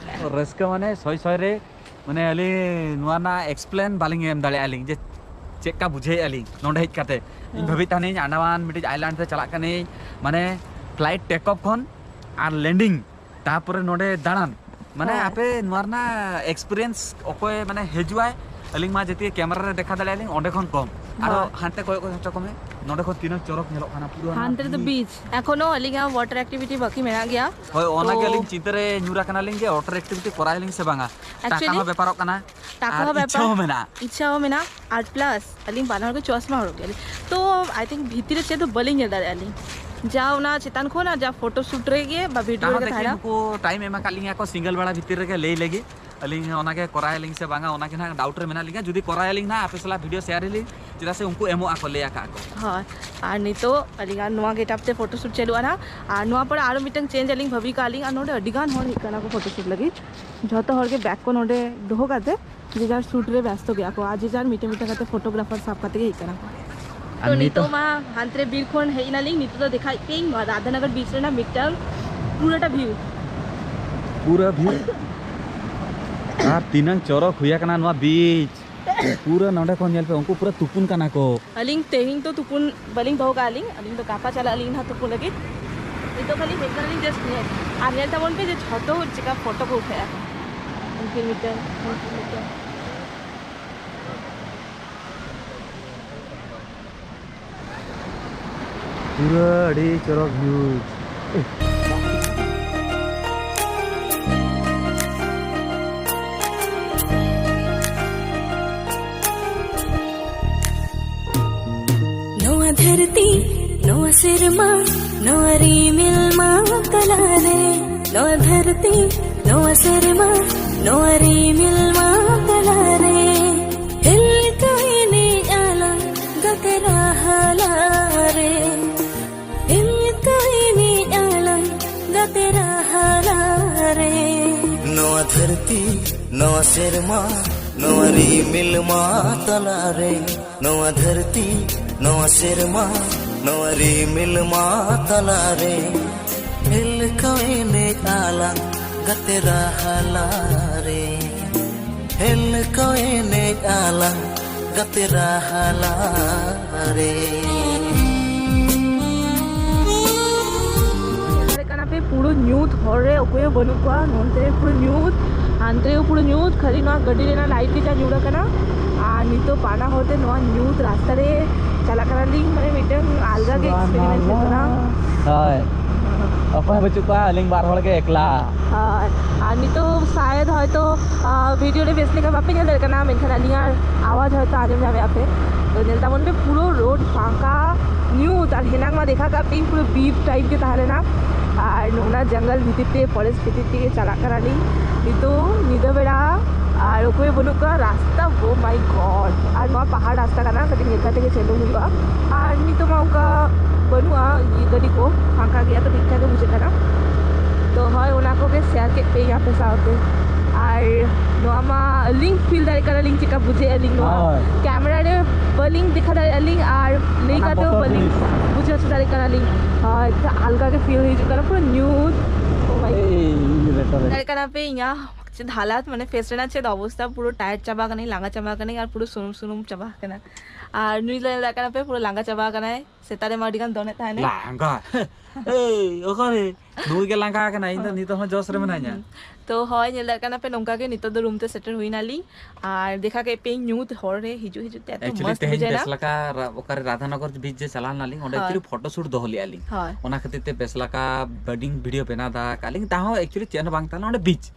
ᱨᱟᱹᱥᱠᱟᱹ ᱢᱟᱱᱮ ᱥᱚᱭ ᱥᱚᱭ ᱨᱮ, ᱢᱟᱱᱮ ᱟᱹᱞᱤᱧ ᱱᱚᱣᱟ ᱨᱮᱱᱟᱜ explain ᱵᱟᱹᱞᱤᱧ ᱮᱢ ᱫᱟᱲᱮᱭᱟᱜᱼᱟ ᱞᱤᱧ ᱡᱮ ᱪᱮᱫ ᱠᱟ ᱵᱩᱡᱷᱟᱹᱣᱮᱫᱼᱟ ᱞᱤᱧ ᱱᱚᱸᱰᱮ ᱦᱮᱡ ᱠᱟᱛᱮ᱾ ᱤᱧ ᱦᱮᱸ᱾ ᱵᱷᱟᱹᱵᱤᱭᱮᱫ ᱛᱟᱦᱮᱱᱤᱧ ᱟᱱᱰᱟᱢᱟᱱ ᱢᱤᱫᱴᱤᱡ island ᱨᱮ ᱪᱟᱞᱟᱜ ᱠᱟᱹᱱᱟᱹᱧ, ᱢᱟᱱᱮ flight take off ᱠᱷᱚᱱ ᱟᱨ landing, ᱛᱟᱯᱚᱨᱮ ᱱᱚᱸᱰᱮ ᱫᱟᱬᱟᱱ, ᱢᱟᱱᱮ ᱦᱳᱭ᱾ ᱟᱯᱮ ᱱᱚᱣᱟ ᱨᱮᱱᱟᱜ experience ᱚᱠᱚᱭ ᱢᱟᱱᱮ ᱦᱤᱡᱩᱜᱼᱟᱭ, ᱟᱹᱞᱤᱧ ᱢᱟ ᱡᱮᱛᱤ camera ᱨᱮ ᱫᱮᱠᱷᱟᱣ ᱫᱟᱲᱮᱭᱟᱜᱼᱟ ᱞᱤᱧ ᱚᱸᱰᱮ ᱠᱷᱚᱱ ᱠᱚᱢ᱾ ᱟᱨᱚ ᱦᱳᱭ᱾ ᱦᱟᱱᱛᱮ ᱠᱚᱭᱚᱜ ᱦᱚᱪᱚ ᱠᱚᱢᱮ, ᱱᱚᱸᱰᱮ ᱠᱷᱚᱱ ᱛᱤᱱᱟᱹᱜ ᱪᱚᱨᱚᱠ ᱧᱮᱞᱚᱜ ᱠᱟᱱᱟ ᱯᱩᱨᱟᱹ ᱚᱱᱟ ᱦᱟᱱᱛᱮ ᱨᱮᱫᱚ beach᱾ Beach᱾ ᱮᱠᱷᱚᱱᱳ ᱟᱹᱞᱤᱧᱟᱜ water activity ᱵᱟᱹᱠᱤ ᱢᱮᱱᱟᱜ ᱜᱮᱭᱟ᱾ ᱦᱳᱭ, ᱚᱱᱟ ᱛᱚ ᱜᱮ ᱟᱹᱞᱤᱧ ᱪᱤᱱᱛᱟᱹ ᱨᱮ ᱧᱩᱨ ᱟᱠᱟᱱᱟᱞᱤᱧ ᱡᱮ water activity ᱠᱚᱨᱟᱣ ᱟᱹᱞᱤᱧ ᱥᱮ ᱵᱟᱝᱟ᱾ ᱴᱟᱠᱟ actually ᱦᱚᱸ ᱵᱮᱯᱟᱨᱚᱜ ᱠᱟᱱᱟ᱾ ᱴᱟᱠᱟ ᱟᱨ ᱦᱚᱸ ᱤᱪᱪᱷᱟᱹ ᱵᱮᱯᱟᱨ, ᱦᱚᱸ ᱢᱮᱱᱟᱜᱼᱟ᱾ ᱤᱪᱪᱷᱟᱹ ᱦᱚᱸ ᱢᱮᱱᱟᱜᱼᱟ, ᱟᱨ plus ᱟᱹᱞᱤᱧ ᱵᱟᱱᱟ ᱦᱚᱲ ᱜᱮ ᱪᱚᱥᱢᱟ ᱦᱚᱨᱚᱜ ᱜᱮᱭᱟᱞᱤᱧ, ᱛᱚ I think ᱵᱷᱤᱛᱤᱨ ᱨᱮ ᱪᱮᱫ ᱦᱚᱸ ᱵᱟᱹᱞᱤᱧ ᱧᱮᱞ ᱫᱟᱲᱮᱭᱟᱜᱼᱟ ᱞᱤᱧ, ᱡᱟ ᱚᱱᱟ ᱪᱮᱛᱟᱱ ᱠᱷᱚᱱ ᱟᱨ ᱡᱟ photo shoot ᱨᱮᱜᱮ ᱵᱟ video ᱡᱟᱦᱟᱸ ᱨᱮᱜᱮ ᱛᱮᱠᱤ ᱛᱟᱦᱮᱱᱟ᱾ ᱩᱱᱠᱩ time ᱮᱢ ᱟᱠᱟᱫ ᱞᱤᱧᱟ ᱠᱚ ᱥᱤᱸᱜᱟᱹᱲ ᱵᱮᱲᱟ ᱵᱷᱤᱛᱤᱨ ᱨᱮᱜᱮ ᱞᱟᱹᱭ ᱞᱟᱹᱜᱤᱫ, ᱟᱹᱞᱤᱧ ᱚᱱᱟᱜᱮ ᱠᱚᱨᱟᱣ ᱟᱹᱞᱤᱧ ᱥᱮ ᱵᱟᱝᱟ, ᱚᱱᱟᱜᱮ ᱱᱟᱦᱟᱜ doubt ᱨᱮ ᱢᱮᱱᱟᱜ ᱞᱤᱧᱟ᱾ ᱡᱩᱫᱤ ᱠᱚᱨᱟᱣ ᱟᱹᱞᱤᱧ ᱱᱟᱦᱟᱜ ᱟᱯᱮ ᱥᱟᱞᱟᱜ video share ᱟᱹᱞᱤᱧ, ᱪᱮᱫᱟᱜ ᱥᱮ ᱩᱱᱠᱩ ᱮᱢᱚᱜ ᱟᱠᱚ, ᱞᱟᱹᱭ ᱟᱠᱟᱫ ᱟᱠᱚ᱾ ᱦᱳᱭ, ᱟᱨ ᱱᱤᱛᱚᱜ ᱟᱹᱞᱤᱧᱟᱜ ᱱᱚᱣᱟ getup ᱛᱮ photo shoot ᱪᱟᱹᱞᱩᱜᱼᱟ ᱱᱟᱦᱟᱜ, ᱟᱨ ᱱᱚᱣᱟ ᱯᱚᱨᱮ ᱟᱨᱚ ᱢᱤᱫᱴᱟᱝ change ᱟᱹᱞᱤᱧ ᱵᱷᱟᱹᱵᱤ ᱠᱟᱜᱼᱟ ᱞᱤᱧ, ᱟᱨ ᱱᱚᱰᱮ ᱟᱹᱰᱤ ᱜᱟᱱ ᱦᱚᱲ ᱦᱮᱡ ᱠᱟᱱᱟ ᱠᱚ photo shoot ᱞᱟᱹᱜᱤᱫ, ᱡᱷᱚᱛᱚ ᱦᱚᱲ ᱜᱮ bag ᱠᱚ ᱱᱚᱰᱮ ᱫᱚᱦᱚ ᱠᱟᱛᱮ ᱡᱮ ᱡᱟᱨ shoot ᱨᱮ ᱵᱮᱥᱛᱚ ᱜᱮᱭᱟ ᱠᱚ, ᱟᱨ ᱡᱮ ᱡᱟᱨ ᱢᱤᱫᱴᱮᱱ ᱢᱤᱫᱴᱮᱱ ᱠᱟᱛᱮ photographer ᱥᱟᱵ ᱠᱟᱛᱮ ᱜᱮ ᱦᱮᱡ ᱠᱟᱱᱟ ᱠᱚ᱾ ᱟᱨ ᱛᱚ ᱱᱤᱛᱚᱜ ᱱᱤᱛᱚᱜ ᱢᱟ ᱦᱟᱱᱛᱮ ᱨᱮ ᱵᱤᱨ ᱠᱷᱚᱱ ᱦᱮᱡ ᱮᱱᱟᱞᱤᱧ, ᱱᱤᱛᱚᱜ ᱫᱚ ᱫᱮᱠᱷᱟᱭᱮᱫ ᱯᱮᱭᱟᱹᱧ ᱱᱚᱣᱟ ᱨᱟᱫᱷᱟᱱᱚᱜᱚᱨ beach ᱨᱮᱱᱟᱜ ᱢᱤᱫᱴᱟᱝ ᱯᱩᱨᱟᱹᱴᱟ view᱾ ᱯᱩᱨᱟᱹ view᱾ ᱟᱨ ᱛᱤᱱᱟᱹᱝ ᱪᱚᱨᱚᱠ ᱦᱩᱭ ᱟᱠᱟᱱᱟ ᱱᱚᱣᱟ beach᱾ ᱯᱩᱨᱟᱹ ᱱᱚᱸᱰᱮ ᱠᱷᱚᱱ ᱧᱮᱞ ᱯᱮ, ᱩᱱᱠᱩ ᱯᱩᱨᱟᱹ ᱛᱩᱯᱩᱱ ᱠᱟᱱᱟ ᱠᱚ᱾ ᱟᱹᱞᱤᱧ ᱛᱮᱦᱮᱧ ᱫᱚ ᱛᱩᱯᱩᱱ ᱵᱟᱹᱞᱤᱧ ᱫᱚᱦᱚ ᱠᱟᱜᱼᱟ ᱞᱤᱧ, ᱟᱹᱞᱤᱧ ᱫᱚ ᱜᱟᱯᱟ ᱪᱟᱞᱟᱜ ᱟᱹᱞᱤᱧ ᱱᱟᱦᱟᱜ ᱛᱩᱯᱩᱱ ᱞᱟᱹᱜᱤᱫ᱾ ᱱᱤᱛᱚᱜ ᱠᱷᱟᱹᱞᱤ ᱦᱮᱡ ᱠᱟᱱᱟᱞᱤᱧ just ᱧᱮᱞ, ᱟᱨ ᱧᱮᱞ ᱛᱟᱵᱚᱱ ᱯᱮ ᱡᱮ ᱡᱷᱚᱛᱚ ᱦᱚᱲ ᱪᱮᱠᱟ ᱯᱷᱳᱴᱳ ᱠᱚ ᱩᱴᱷᱟᱹᱭᱟ᱾ ᱩᱱᱠᱤᱱ ᱢᱤᱫᱴᱮᱱ, ᱩᱱᱠᱤᱱ ᱢᱤᱫᱴᱮᱱ᱾ ᱯᱩᱨᱟᱹ ᱟᱹᱰᱤ ᱪᱚᱨᱚᱠ view᱾ ᱱᱚᱣᱟ ᱫᱷᱟᱹᱨᱛᱤ, ᱱᱚᱣᱟ ᱥᱮᱨᱢᱟ, ᱱᱚᱣᱟ ᱨᱤᱢᱤᱞ ᱢᱟ ᱛᱟᱞᱟᱨᱮ, ᱱᱚᱣᱟ ᱫᱷᱟᱹᱨᱛᱤ, ᱱᱚᱣᱟ ᱥᱮᱨᱢᱟ, ᱱᱚᱣᱟ ᱨᱤᱢᱤᱞ ᱢᱟ ᱛᱟᱞᱟᱨᱮ, ᱦᱤᱞᱠᱟᱹᱣ ᱮᱱᱮᱡ ᱟᱞᱟᱝ ᱜᱟᱛᱮ ᱨᱟᱦᱞᱟ ᱨᱮ, ᱦᱤᱞᱠᱟᱹᱣ ᱮᱱᱮᱡ ᱟᱞᱟᱝ ᱜᱟᱛᱮ ᱨᱟᱦᱞᱟ ᱨᱮ᱾ ᱱᱚᱣᱟ ᱫᱷᱟᱹᱨᱛᱤ, ᱱᱚᱣᱟ ᱥᱮᱨᱢᱟ, ᱱᱚᱣᱟ ᱨᱤᱢᱤᱞ ᱢᱟ ᱛᱟᱞᱟᱨᱮ, ᱱᱚᱣᱟ ᱫᱷᱟᱹᱨᱛᱤ, ᱱᱚᱣᱟ ᱥᱮᱨᱢᱟ, ᱱᱚᱣᱟ ᱨᱤᱢᱤᱞ ᱢᱟ ᱛᱟᱞᱟᱨᱮ, ᱦᱤᱞᱠᱟᱹᱣ ᱮᱱᱮᱡ ᱟᱞᱟᱝ ᱜᱟᱛᱮ ᱨᱟᱦᱞᱟ ᱨᱮ, ᱦᱤᱞᱠᱟᱹᱣ ᱮᱱᱮᱡ ᱟᱞᱟᱝ ᱜᱟᱛᱮ ᱨᱟᱦᱞᱟ ᱨᱮ᱾ ᱧᱮᱞ ᱫᱟᱲᱮᱭᱟᱜ ᱠᱟᱱᱟ ᱯᱮ, ᱯᱩᱨᱟᱹ ᱧᱩᱛ, ᱦᱚᱨ ᱨᱮ ᱚᱠᱚᱭ ᱦᱚᱸ ᱵᱟᱹᱱᱩᱜ ᱠᱚᱣᱟ᱾ ᱱᱚᱱᱛᱮ ᱨᱮ ᱯᱩᱨᱟᱹ ᱧᱩᱛ, ᱦᱟᱱᱛᱮ ᱨᱮ ᱯᱩᱨᱟᱹ ᱧᱩᱛ, ᱠᱷᱟᱹᱞᱤ ᱱᱚᱣᱟ ᱜᱟᱹᱰᱤ ᱨᱮᱱᱟᱜ light ᱜᱮ ᱡᱟ ᱧᱩᱨ ᱟᱠᱟᱱᱟ᱾ ᱟᱨ ᱱᱤᱛᱚᱜ ᱯᱟᱱᱟ ᱦᱚᱨ ᱛᱮ ᱱᱚᱣᱟ ᱧᱩᱛ ᱨᱟᱥᱛᱟ ᱨᱮ ᱪᱟᱞᱟᱜ ᱠᱟᱱᱟᱞᱤᱧ, ᱢᱟᱱᱮ ᱢᱤᱫᱴᱟᱝ ᱟᱞᱜᱟ ᱜᱮ experience ᱦᱩᱭᱩᱜ ᱠᱟᱱᱟ᱾ ᱦᱳᱭ, ᱚᱠᱚᱭ ᱦᱚᱸ ᱵᱟᱹᱪᱩᱜ ᱠᱚᱣᱟ, ᱟᱹᱞᱤᱧ ᱵᱟᱨ ᱦᱚᱲ ᱜᱮ ᱮᱠᱞᱟ᱾ ᱦᱳᱭ, ᱟᱨ ᱱᱤᱛᱚᱜ ᱥᱟᱭᱮᱫ ᱦᱚᱭᱛᱚ, ᱟᱸ, video ᱨᱮ ᱵᱮᱥ ᱞᱮᱠᱟ ᱵᱟᱯᱮ ᱧᱮᱞ ᱫᱟᱲᱮᱭᱟᱜ ᱠᱟᱱᱟ, ᱢᱮᱱᱠᱷᱟᱱ ᱟᱹᱞᱤᱧᱟᱜ ᱟᱣᱟᱡᱽ ᱦᱚᱭᱛᱚ ᱟᱸᱡᱚᱢ ᱧᱟᱢᱮᱫᱼᱟ ᱯᱮ᱾ ᱛᱚ ᱧᱮᱞ ᱛᱟᱵᱚᱱ ᱯᱮ, ᱯᱩᱨᱟᱹ road ᱯᱷᱟᱸᱠᱟ, ᱧᱩᱛ, ᱟᱨ ᱦᱮᱱᱟᱝ ᱢᱟ ᱫᱮᱠᱷᱟ ᱠᱟᱜ ᱯᱮ ᱯᱩᱨᱟᱹ ᱵᱤᱨ type ᱜᱮ ᱛᱟᱦᱮᱸ ᱞᱮᱱᱟ᱾ ᱟᱨ ᱱᱚᱜᱼᱚ ᱱᱟ ᱡᱚᱝᱜᱚᱞ ᱵᱷᱤᱛᱤᱨ ᱛᱮ, forest ᱵᱷᱤᱛᱤᱨ ᱛᱮᱜᱮ ᱪᱟᱞᱟᱜ ᱠᱟᱱᱟᱞᱤᱧ ᱱᱤᱛᱚᱜ ᱧᱤᱫᱟᱹ ᱵᱮᱲᱟ, ᱟᱨ ᱚᱠᱚᱭ ᱵᱟᱹᱱᱩᱜ ᱠᱚᱣᱟ᱾ ᱨᱟᱥᱛᱟ, oh my God, ᱟᱨ ᱱᱚᱣᱟ ᱯᱟᱦᱟᱲ ᱨᱟᱥᱛᱟ ᱠᱟᱱᱟ, ᱠᱟᱹᱴᱤᱡ ᱧᱮᱞ ᱠᱟᱛᱮ ᱜᱮ ᱪᱟᱹᱞᱩ ᱦᱩᱭᱩᱜᱼᱟ᱾ ᱟᱨ ᱱᱤᱛᱚᱜ ᱢᱟ ᱚᱱᱠᱟ ᱵᱟᱹᱱᱩᱜᱼᱟ, ᱤᱭᱟᱹ, ᱜᱟᱹᱰᱤ ᱠᱚ ᱯᱷᱟᱸᱠᱟ ᱜᱮᱭᱟ, ᱛᱚ ᱴᱷᱤᱠ ᱴᱷᱟᱠ ᱜᱮ ᱵᱩᱡᱷᱟᱹᱜ ᱠᱟᱱᱟ᱾ ᱛᱚ ᱦᱳᱭ, ᱚᱱᱟ ᱠᱚᱜᱮ share ᱠᱮᱫ ᱯᱮᱭᱟᱹᱧ ᱟᱯᱮ ᱥᱟᱶᱛᱮ᱾ ᱟᱨ ᱱᱚᱣᱟ ᱢᱟ ᱟᱹᱞᱤᱧ feel ᱫᱟᱲᱮᱭᱟᱜ ᱠᱟᱱᱟᱞᱤᱧ ᱪᱮᱠᱟ ᱵᱩᱡᱷᱟᱹᱜ ᱟᱹᱞᱤᱧ ᱱᱚᱣᱟ᱾ ᱦᱳᱭ᱾ Camera ᱨᱮ ᱵᱟᱹᱞᱤᱧ ᱫᱮᱠᱷᱟ ᱫᱟᱲᱮᱭᱟᱜᱼᱟ ᱞᱤᱧ, ᱟᱨ ᱞᱟᱹᱭ ᱚᱱᱟ ᱠᱟᱛᱮ ᱦᱚᱸ ᱵᱚᱛᱚᱨ ᱵᱟᱹᱞᱤᱧ ᱡᱤᱱᱤᱥ᱾ ᱵᱩᱡᱷᱟᱹᱣ ᱦᱚᱪᱚ ᱫᱟᱲᱮᱭᱟᱜ ᱠᱟᱱᱟᱞᱤᱧ᱾ ᱦᱳᱭ, ᱟᱞᱜᱟ ᱜᱮ feel ᱦᱤᱡᱩᱜ ᱠᱟᱱᱟ, ᱯᱩᱨᱟᱹ ᱧᱩᱛ᱾ Oh my God᱾ ᱮᱭ, ᱤᱧ ᱨᱮᱴᱚ ᱨᱮ᱾ ᱫᱟᱲᱮᱭᱟᱜ ᱠᱟᱱᱟ ᱯᱮ ᱤᱧᱟᱹᱜ ᱪᱮᱫ ᱦᱟᱞᱟᱛ, ᱢᱟᱱᱮ ᱯᱷᱮᱥ ᱨᱮᱱᱟᱜ ᱪᱮᱫ ᱚᱵᱚᱥᱛᱟ, ᱯᱩᱨᱟᱹ ᱴᱟᱭᱟᱨᱰ ᱪᱟᱵᱟ ᱠᱟᱹᱱᱟᱹᱧ, ᱞᱟᱸᱜᱟ ᱪᱟᱵᱟ ᱠᱟᱹᱱᱟᱹᱧ ᱟᱨ ᱯᱩᱨᱟᱹ ᱥᱩᱱᱩᱢ ᱥᱩᱱᱩᱢ ᱪᱟᱵᱟ ᱟᱠᱟᱱᱟ᱾ ᱟᱨ ᱱᱩᱭ ᱫᱚ ᱧᱮᱞ ᱫᱟᱲᱮᱭᱟᱜ ᱠᱟᱱᱟ ᱯᱮ, ᱯᱩᱨᱟᱹ ᱞᱟᱸᱜᱟ ᱪᱟᱵᱟ ᱟᱠᱟᱱᱟᱭ᱾ ᱥᱮᱛᱟᱜ ᱨᱮᱢᱟ ᱟᱹᱰᱤ ᱜᱟᱱ ᱫᱚᱱᱮᱫ ᱛᱟᱦᱮᱱᱟᱭ᱾ ᱞᱟᱸᱜᱟ᱾ ᱮᱭ, ᱚᱠᱟᱨᱮ? ᱱᱩᱭ ᱜᱮ ᱞᱟᱸᱜᱟ ᱟᱠᱟᱱᱟᱭ, ᱤᱧ ᱫᱚ ᱱᱤᱛᱚᱜ ᱦᱚᱸ ᱡᱚᱥ ᱨᱮ ᱢᱮᱱᱟᱧᱟ᱾ ᱛᱚ ᱦᱳᱭ, ᱧᱮᱞ ᱫᱟᱲᱮᱭᱟᱜ ᱠᱟᱱᱟ ᱯᱮ, ᱱᱚᱝᱠᱟ ᱜᱮ ᱱᱤᱛᱚᱜ ᱫᱚ ᱨᱩᱢ ᱛᱮ ᱥᱮᱴᱮᱨ ᱦᱩᱭ ᱱᱟᱞᱤᱧ᱾ ᱟᱨ ᱫᱮᱠᱷᱟ ᱠᱮᱫ ᱯᱮᱭᱟᱹᱧ ᱧᱩᱛ ᱦᱚᱨ ᱨᱮ ᱦᱤᱡᱩᱜ ᱦᱤᱡᱩᱜ ᱛᱮ ᱮᱛᱚ ᱮᱠᱪᱩᱭᱮᱞᱤ ᱢᱚᱥᱛ ᱛᱮᱦᱮᱧ ᱵᱩᱡᱷᱟᱹᱣ ᱮᱱᱟ᱾ ᱵᱮᱥ ᱞᱮᱠᱟ ᱨᱟ-, ᱚᱠᱟᱨᱮ ᱨᱟᱫᱷᱟᱱᱚᱜᱚᱨ ᱵᱤᱪ ᱡᱮ ᱪᱟᱞᱟᱣ ᱞᱮᱱᱟᱞᱤᱧ, ᱚᱸᱰᱮ ᱦᱳᱭ᱾ ᱮᱠᱪᱩᱭᱮᱞᱤ ᱯᱷᱳᱴᱳ ᱥᱩᱴ ᱫᱚᱦᱚ ᱞᱮᱫᱼᱟ ᱞᱤᱧ᱾ ᱦᱳᱭ᱾ ᱚᱱᱟ ᱠᱷᱟᱹᱛᱤᱨ ᱛᱮ ᱵᱮᱥ ᱞᱮᱠᱟ ᱵᱮᱰᱤᱝ ᱵᱷᱤᱰᱤᱭᱳ ᱵᱮᱱᱟᱣ ᱫᱟ ᱠᱟᱜ ᱞᱤᱧ, ᱛᱟᱦᱚᱸ ᱮᱠᱪᱩᱭᱮᱞᱤ ᱪᱮᱫ ᱦᱚᱸ ᱵᱟᱝ ᱛᱟᱦᱮᱸ ᱞᱮᱱᱟ, ᱚᱸᱰᱮ ᱵᱤᱪ᱾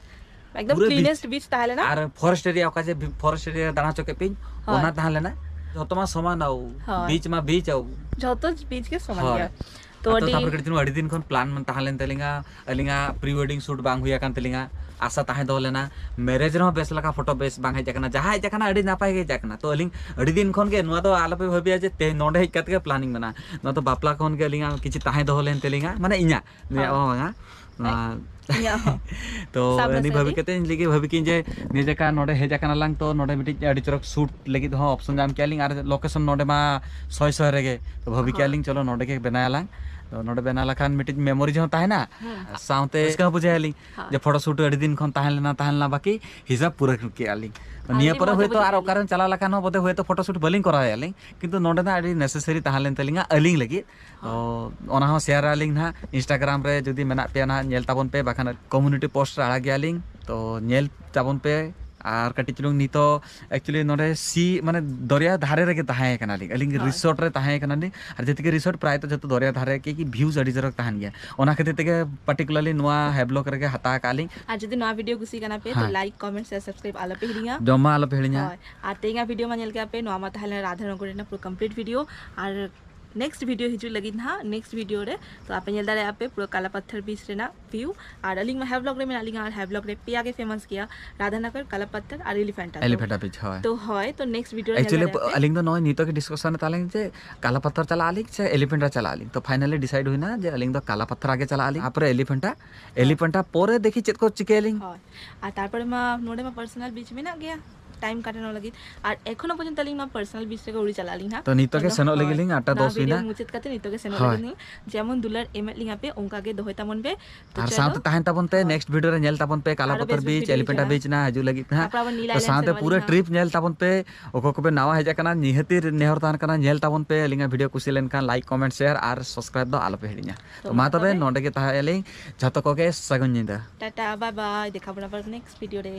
ᱮᱠᱫᱚᱢ ᱯᱩᱨᱟᱹ ᱵᱤᱪ᱾ ᱠᱞᱤᱱᱮᱥᱴ ᱵᱤᱪ ᱛᱟᱦᱮᱸ ᱞᱮᱱᱟ᱾ ᱟᱨ ᱯᱷᱚᱨᱮᱥᱴ ᱮᱨᱤᱭᱟ, ᱚᱠᱟ ᱡᱮ ᱵᱤ-, ᱯᱷᱚᱨᱮᱥᱴ ᱮᱨᱤᱭᱟ ᱨᱮ ᱫᱟᱬᱟ ᱦᱚᱪᱚ ᱠᱮᱫ ᱯᱮᱭᱟᱹᱧ, ᱦᱳᱭ᱾ ᱚᱱᱟ ᱛᱟᱦᱮᱸ ᱞᱮᱱᱟ᱾ ᱡᱚᱛᱚ ᱢᱟ ᱥᱚᱢᱟᱱ, ᱟᱣ, ᱦᱳᱭ᱾ ᱵᱤᱪ ᱢᱟ ᱵᱤᱪ, ᱟᱣ᱾ ᱡᱚᱛᱚ ᱵᱤᱪ ᱜᱮ ᱥᱚᱢᱟᱱ ᱦᱳᱭ᱾ ᱜᱮᱭᱟ᱾ ᱛᱚ ᱟᱫᱚ ᱟᱹᱰᱤ ᱛᱟᱯᱚᱨᱮ ᱠᱟᱹᱴᱤᱡ ᱪᱩᱞᱩᱝ ᱟᱹᱰᱤ ᱫᱤᱱ ᱠᱷᱚᱱ ᱯᱞᱟᱱ ᱛᱟᱦᱮᱸ ᱞᱮᱱ ᱛᱟᱹᱞᱤᱧᱟ, ᱟᱹᱞᱤᱧᱟᱜ ᱯᱨᱤ ᱣᱮᱰᱤᱝ ᱥᱩᱴ ᱵᱟᱝ ᱦᱩᱭ ᱟᱠᱟᱱ ᱛᱟᱹᱞᱤᱧᱟ, ᱟᱥᱟ ᱛᱟᱦᱮᱸ ᱫᱚᱦᱚ ᱞᱮᱱᱟ, ᱢᱮᱨᱮᱡᱽ ᱨᱮᱦᱚᱸ ᱵᱮᱥ ᱞᱮᱠᱟ ᱯᱷᱳᱴᱳ ᱵᱮᱥ ᱵᱟᱝ ᱦᱮᱡ ᱟᱠᱟᱱᱟ, ᱡᱟᱦᱟᱸ ᱦᱮᱡ ᱟᱠᱟᱱᱟ ᱟᱹᱰᱤ ᱱᱟᱯᱟᱭ ᱜᱮ ᱦᱮᱡ ᱟᱠᱟᱱᱟ᱾ ᱛᱚ ᱟᱹᱞᱤᱧ ᱟᱹᱰᱤ ᱫᱤᱱ ᱠᱷᱚᱱ ᱜᱮ ᱱᱚᱣᱟ ᱫᱚ ᱟᱞᱚᱯᱮ ᱵᱷᱟᱹᱵᱤᱭᱟ ᱡᱮ ᱛᱮᱦᱮᱧ ᱱᱚᱰᱮ ᱦᱮᱡ ᱠᱟᱛᱮ ᱜᱮ ᱯᱞᱟᱱᱤᱝ ᱢᱮᱱᱟᱜᱼᱟ, ᱱᱚᱣᱟ ᱫᱚ ᱵᱟᱯᱞᱟ ᱠᱷᱚᱱ ᱜᱮ ᱟᱹᱞᱤᱧᱟᱜ ᱠᱤᱪᱷᱩ ᱛᱟᱦᱮᱸ ᱫᱚᱦᱚ ᱞᱮᱱ ᱛᱟᱹᱞᱤᱧᱟ, ᱢᱟᱱᱮ ᱤᱧᱟᱹᱜ, ᱱᱩᱭᱟᱜ ᱦᱚᱸ᱾ ᱦᱚᱸ ᱵᱟᱝᱟ᱾ ᱱᱚᱣᱟ ᱤᱧᱟᱹᱜ ᱦᱚᱸ᱾ ᱛᱚ ᱥᱟᱵ ᱩᱱᱤ ᱱᱟᱥᱮ ᱵᱷᱟᱹᱵᱤ ᱟᱹᱞᱤᱧ᱾ ᱠᱟᱛᱮ ᱤᱧ ᱞᱟᱹᱜᱤᱫ ᱵᱷᱟᱹᱵᱤ ᱠᱮᱫᱟᱹᱧ ᱡᱮ ᱱᱤᱭᱟᱹ ᱡᱟᱭᱜᱟ ᱱᱚᱰᱮ ᱦᱮᱡ ᱟᱠᱟᱱᱟ ᱞᱟᱝ, ᱛᱚ ᱱᱚᱰᱮ ᱢᱤᱫᱴᱤᱡ ᱟᱹᱰᱤ ᱪᱚᱨᱚᱠ ᱥᱩᱴ ᱞᱟᱹᱜᱤᱫ ᱦᱚᱸ ᱚᱯᱥᱚᱱ ᱧᱟᱢ ᱠᱮᱜᱼᱟ ᱞᱤᱧ, ᱟᱨ ᱞᱳᱠᱮᱥᱚᱱ ᱱᱚᱰᱮ ᱢᱟ ᱥᱚᱭ ᱥᱚᱭ ᱨᱮᱜᱮ, ᱛᱚ ᱵᱷᱟᱹᱵᱤ ᱠᱮᱜᱼᱟ ᱦᱳᱭ᱾ ᱞᱤᱧ ᱪᱚᱞᱚ ᱱᱚᱰᱮ ᱜᱮ ᱵᱮᱱᱟᱣ ᱟᱞᱟᱝ᱾ ᱛᱚ ᱱᱚᱰᱮ ᱵᱮᱱᱟᱣ ᱞᱮᱠᱷᱟᱱ ᱢᱤᱫᱴᱤᱡ ᱢᱮᱢᱳᱨᱤᱡᱽ ᱦᱚᱸ ᱛᱟᱦᱮᱱᱟ, ᱦᱩᱸ᱾ ᱟᱨ ᱥᱟᱶᱛᱮ ᱨᱟᱹᱥᱠᱟᱹ ᱦᱚᱸ ᱵᱩᱡᱷᱟᱹᱣ ᱟᱹᱞᱤᱧ ᱦᱳᱭ᱾ ᱡᱮ ᱯᱷᱳᱴᱳ ᱥᱩᱴ ᱟᱹᱰᱤ ᱫᱤᱱ ᱠᱷᱚᱱ ᱛᱟᱦᱮᱸ ᱞᱮᱱᱟ, ᱛᱟᱦᱮᱸ ᱞᱮᱱᱟ, ᱵᱟᱹᱠᱤ ᱦᱤᱥᱟᱹᱵ ᱯᱩᱨᱟᱹ ᱠᱮᱜᱼᱟ ᱞᱤᱧ᱾ ᱟᱹᱰᱤ ᱱᱤᱭᱟᱹ ᱯᱚᱨᱮ ᱢᱚᱡᱽ ᱦᱚᱭᱛᱳ ᱟᱨ ᱵᱩᱡᱷᱟᱹᱣ ᱚᱠᱟᱨᱮᱢ ᱪᱟᱞᱟᱣ ᱞᱮᱠᱷᱟᱱ ᱦᱚᱸ ᱵᱚᱫᱷᱚᱭ ᱦᱚᱭᱛᱳ ᱯᱷᱳᱴᱳ ᱥᱩᱴ ᱵᱟᱹᱞᱤᱧ ᱠᱚᱨᱟᱣᱮᱜᱼᱟ ᱞᱤᱧ, ᱠᱤᱱᱛᱩ ᱱᱚᱰᱮᱱᱟᱜ ᱟᱹᱰᱤ ᱱᱮᱥᱮᱥᱟᱨᱤ ᱛᱟᱦᱮᱸ ᱞᱮᱱ ᱛᱟᱹᱞᱤᱧᱟ ᱟᱹᱞᱤᱧ ᱞᱟᱹᱜᱤᱫ᱾ ᱛᱚ ᱦᱳᱭ᱾ ᱚᱱᱟ ᱦᱚᱸ ᱥᱮᱭᱟᱨ ᱟᱹᱞᱤᱧ ᱱᱟᱦᱟᱜ, ᱤᱱᱥᱴᱟᱜᱨᱟᱢ ᱨᱮ ᱡᱩᱫᱤ ᱢᱮᱱᱟᱜ ᱯᱮᱭᱟ ᱱᱟᱦᱟᱜ ᱧᱮᱞ ᱛᱟᱵᱚᱱ ᱯᱮ, ᱵᱟᱠᱷᱟᱱ ᱠᱚᱢᱩᱱᱤᱴᱤ ᱯᱳᱥᱴ ᱨᱮ ᱟᱲᱟᱜ ᱜᱮᱭᱟ ᱞᱤᱧ, ᱛᱚ ᱧᱮᱞ ᱛᱟᱵᱚᱱ ᱯᱮ᱾ ᱟᱨ ᱠᱟᱹᱴᱤᱡ ᱪᱩᱞᱩᱝ ᱱᱤᱛᱚᱜ ᱮᱠᱪᱩᱭᱮᱞᱤ ᱱᱚᱰᱮ ᱥᱤ, ᱢᱟᱱᱮ ᱫᱚᱨᱭᱟ ᱫᱷᱟᱨᱮ ᱨᱮᱜᱮ ᱛᱟᱦᱮᱸ ᱠᱟᱱᱟᱞᱤᱧ, ᱟᱹᱞᱤᱧ ᱦᱳᱭ᱾ ᱨᱤᱥᱚᱨᱴ ᱨᱮ ᱛᱟᱦᱮᱸ ᱠᱟᱱᱟᱞᱤᱧ᱾ ᱟᱨ ᱡᱮᱛᱮ ᱜᱮ ᱨᱤᱥᱚᱨᱴ ᱯᱨᱟᱭ ᱛᱚ ᱡᱚᱛᱚ ᱫᱚᱨᱭᱟ ᱫᱷᱟᱨᱮ, ᱠᱤ, ᱠᱤ ᱵᱷᱤᱭᱩᱡᱽ ᱟᱹᱰᱤ ᱪᱚᱨᱚᱠ ᱛᱟᱦᱮᱱ ᱜᱮᱭᱟ, ᱚᱱᱟ ᱠᱷᱟᱹᱛᱤᱨ ᱛᱮᱜᱮ ᱯᱟᱨᱴᱤᱠᱩᱞᱟᱨᱞᱤ ᱱᱚᱣᱟ ᱦᱮᱵᱞᱚᱜ ᱨᱮᱜᱮ ᱦᱟᱛᱟᱣ ᱟᱠᱟᱫ ᱞᱤᱧ᱾ ᱟᱨ ᱡᱩᱫᱤ ᱱᱚᱣᱟ ᱵᱷᱤᱰᱤᱭᱳ ᱠᱩᱥᱤ ᱠᱟᱱᱟ ᱯᱮ, ᱛᱚ ᱦᱮᱸ᱾ ᱞᱟᱭᱤᱠ, ᱠᱚᱢᱮᱱᱴ, ᱥᱮᱭᱟᱨ, ᱥᱟᱵᱥᱠᱨᱟᱭᱤᱵ ᱟᱞᱚᱯᱮ ᱦᱤᱲᱤᱧᱟ᱾ ᱡᱚᱢᱟ ᱟᱞᱚᱯᱮ ᱦᱤᱲᱤᱧᱟ᱾ ᱦᱳᱭ᱾ ᱟᱨ ᱛᱮᱦᱮᱧᱟᱜ ᱵᱷᱤᱰᱤᱭᱳ ᱢᱟ ᱧᱮᱞ ᱠᱮᱫᱟ ᱯᱮ, ᱱᱚᱣᱟ ᱢᱟ ᱛᱟᱦᱮᱸ ᱞᱮᱱᱟ ᱨᱟᱫᱷᱟᱱᱚᱜᱚᱨ ᱨᱮᱱᱟᱜ ᱯᱩᱨᱟᱹ ᱠᱚᱢᱯᱞᱤᱴ ᱵᱷᱤᱰᱤᱭᱳ᱾ ᱟᱨ ᱱᱮᱠᱥᱴ ᱵᱷᱤᱰᱤᱭᱳ ᱦᱤᱡᱩᱜ ᱞᱟᱹᱜᱤᱫ ᱱᱟᱦᱟᱜ, ᱱᱮᱠᱥᱴ ᱵᱷᱤᱰᱤᱭᱳ ᱨᱮ ᱛᱚ ᱟᱯᱮ ᱧᱮᱞ ᱫᱟᱲᱮᱭᱟᱜᱼᱟ ᱯᱮ ᱯᱩᱨᱟᱹ ᱠᱟᱞᱟ ᱯᱟᱛᱷᱟᱨ ᱵᱤᱪ ᱨᱮᱱᱟᱜ ᱵᱷᱤᱭᱩ᱾ ᱟᱨ ᱟᱹᱞᱤᱧ ᱢᱟ ᱦᱮᱵᱞᱚᱜ ᱨᱮ ᱢᱮᱱᱟᱜ ᱞᱤᱧᱟ, ᱟᱨ ᱦᱮᱵᱞᱚᱜ ᱨᱮ ᱯᱮᱭᱟ ᱜᱮ ᱯᱷᱮᱢᱟᱥ ᱜᱮᱭᱟ, ᱨᱟᱫᱷᱟᱱᱚᱜᱚᱨ, ᱠᱟᱞᱟ ᱯᱟᱛᱷᱟᱨ ᱟᱨ ᱮᱞᱤᱯᱷᱮᱱᱴᱟ᱾ ᱛᱚ ᱮᱞᱤᱯᱷᱮᱱᱴᱟ ᱵᱤᱪ, ᱦᱳᱭ᱾ ᱛᱚ ᱦᱳᱭ, ᱛᱚ ᱱᱮᱠᱥᱴ ᱵᱷᱤᱰᱤᱭᱳ ᱨᱮ ᱧᱮᱞ ᱮᱠᱪᱩᱭᱮᱞᱤ ᱫᱟᱲᱮᱭᱟᱜᱼᱟ ᱯᱮ᱾ ᱟᱹᱞᱤᱧ ᱫᱚ ᱱᱚᱜᱼᱚᱭ ᱱᱤᱛᱚᱜ ᱜᱮ ᱰᱤᱥᱠᱟᱥᱚᱱ ᱨᱮ ᱛᱟᱦᱮᱸ ᱞᱮᱱ ᱡᱮ ᱠᱟᱞᱟ ᱯᱟᱛᱷᱟᱨ ᱪᱟᱞᱟᱜ ᱟᱹᱞᱤᱧ ᱥᱮ ᱮᱞᱤᱯᱷᱮᱱᱴᱟ ᱪᱟᱞᱟᱜ ᱟᱹᱞᱤᱧ, ᱛᱚ ᱯᱷᱟᱭᱱᱟᱞᱤ ᱰᱤᱥᱟᱭᱤᱰ ᱦᱩᱭᱱᱟ ᱡᱮ ᱟᱹᱞᱤᱧ ᱫᱚ ᱠᱟᱞᱟ ᱯᱟᱛᱷᱟᱨ ᱟᱜᱮ ᱪᱟᱞᱟᱜ ᱟᱹᱞᱤᱧ, ᱛᱟᱨᱯᱚᱨᱮ ᱮᱞᱤᱯᱷᱮᱱᱴᱟ, ᱦᱳᱭ᱾ ᱮᱞᱤᱯᱷᱮᱱᱴᱟ ᱯᱚᱨᱮ ᱫᱮᱠᱷᱤ ᱪᱮᱫ ᱠᱚ ᱪᱤᱠᱟᱹᱭᱟᱞᱤᱧ᱾ ᱦᱳᱭ᱾ ᱟᱨ ᱛᱟᱨᱯᱚᱨᱮ ᱢᱟ ᱱᱚᱰᱮ ᱢᱟ ᱯᱟᱨᱥᱚᱱᱟᱞ ᱵᱤᱪ ᱢᱮᱱᱟᱜ ᱜᱮᱭᱟ᱾ ᱴᱟᱭᱤᱢ ᱠᱟᱴᱟᱱᱚ ᱞᱟᱹᱜᱤᱫ᱾ ᱟᱨ ᱮᱠᱷᱚᱱᱳ ᱯᱚᱨᱡᱚᱱᱛᱚ ᱟᱹᱞᱤᱧ ᱱᱚᱣᱟ ᱯᱟᱨᱥᱚᱱᱟᱞ ᱵᱤᱪ ᱨᱮᱜᱮ ᱩᱲᱤ ᱪᱟᱞᱟᱜ ᱟᱹᱞᱤᱧ ᱦᱟᱸᱜ᱾ ᱛᱚ ᱱᱤᱛᱚᱜ ᱜᱮ ᱟᱫᱚ ᱥᱮᱱᱚᱜ ᱦᱳᱭ, ᱞᱟᱹᱜᱤᱫ ᱞᱤᱧ, ᱟᱴᱴᱟ ᱱᱚᱣᱟ ᱫᱚᱥ ᱦᱩᱭᱱᱟ᱾ ᱵᱷᱤᱰᱤᱭᱳ ᱢᱩᱪᱟᱹᱫ ᱠᱟᱛᱮ ᱱᱤᱛᱚᱜ ᱜᱮ ᱥᱮᱱᱚᱜ ᱦᱳᱭ᱾ ᱞᱟᱹᱜᱤᱫ ᱞᱤᱧ᱾ ᱡᱮᱢᱚᱱ ᱫᱩᱞᱟᱹᱲ ᱮᱢᱮᱫ ᱞᱤᱧᱟ ᱯᱮ, ᱚᱱᱠᱟ ᱜᱮ ᱫᱚᱦᱚᱭ ᱛᱟᱵᱚᱱ ᱯᱮ᱾ ᱛᱚ ᱟᱨ ᱪᱚᱞᱚ᱾ ᱥᱟᱶᱛᱮ ᱛᱟᱦᱮᱱ ᱛᱟᱵᱚᱱ ᱯᱮ, ᱦᱳᱭ᱾ ᱱᱮᱠᱥᱴ ᱵᱷᱤᱰᱤᱭᱳ ᱨᱮ ᱧᱮᱞ ᱛᱟᱵᱚᱱ ᱯᱮ, ᱟᱨᱚ ᱠᱟᱞᱟᱯᱚᱛᱚᱨ ᱵᱮᱥ ᱵᱮᱥ ᱵᱤᱪ, ᱵᱷᱤᱰᱤᱭᱳ ᱮᱞᱤᱯᱮᱱᱴᱟ ᱦᱤᱡᱩᱜᱼᱟ ᱵᱤᱪ ᱱᱟ ᱦᱤᱡᱩᱜ ᱞᱟᱹᱜᱤᱫ ᱛᱮ ᱦᱟᱸᱜ᱾ ᱛᱟᱨᱯᱚᱨ ᱟᱵᱚ ᱱᱤᱞ ᱛᱚ ᱟᱭᱞᱮᱱᱰ ᱥᱟᱶᱛᱮ ᱥᱮᱱᱚᱜ ᱯᱩᱨᱟᱹ ᱞᱟᱹᱜᱤᱫ ᱴᱨᱤᱯ ᱦᱟᱸᱜ᱾ ᱧᱮᱞ ᱛᱟᱵᱚᱱ ᱯᱮ, ᱚᱠᱚᱭ ᱠᱚᱯᱮ ᱱᱟᱣᱟ ᱦᱮᱡ ᱟᱠᱟᱱᱟ, ᱱᱤᱦᱟᱹᱛᱤ ᱱᱮᱦᱚᱨ ᱛᱟᱦᱮᱱ ᱠᱟᱱᱟ, ᱧᱮᱞ ᱛᱟᱵᱚᱱ ᱯᱮ ᱟᱹᱞᱤᱧᱟᱜ ᱵᱷᱤᱰᱤᱭᱳ ᱠᱩᱥᱤ ᱞᱮᱱᱠᱷᱟᱱ ᱞᱟᱭᱤᱠ, ᱠᱚᱢᱮᱱᱴ, ᱥᱮᱭᱟᱨ ᱟᱨ ᱥᱟᱵᱥᱠᱨᱟᱭᱤᱵ ᱫᱚ ᱟᱞᱚᱯᱮ ᱦᱤᱲᱤᱧᱟ᱾ ᱛᱚ ᱢᱟ ᱛᱚᱵᱮ ᱱᱚᱰᱮ ᱜᱮ ᱛᱟᱦᱮᱸ ᱟᱹᱞᱤᱧ, ᱡᱷᱚᱛᱚ ᱠᱚᱜᱮ ᱥᱟᱹᱜᱩᱱ ᱧᱤᱫᱟᱹ᱾ ᱴᱟᱴᱟ, ᱵᱟᱭ ᱵᱟᱭ, ᱫᱮᱠᱷᱟ ᱵᱚᱱᱟ ᱟᱵᱟᱨ ᱱᱮᱠᱥᱴ ᱵᱷᱤᱰᱤᱭᱳ ᱨᱮ᱾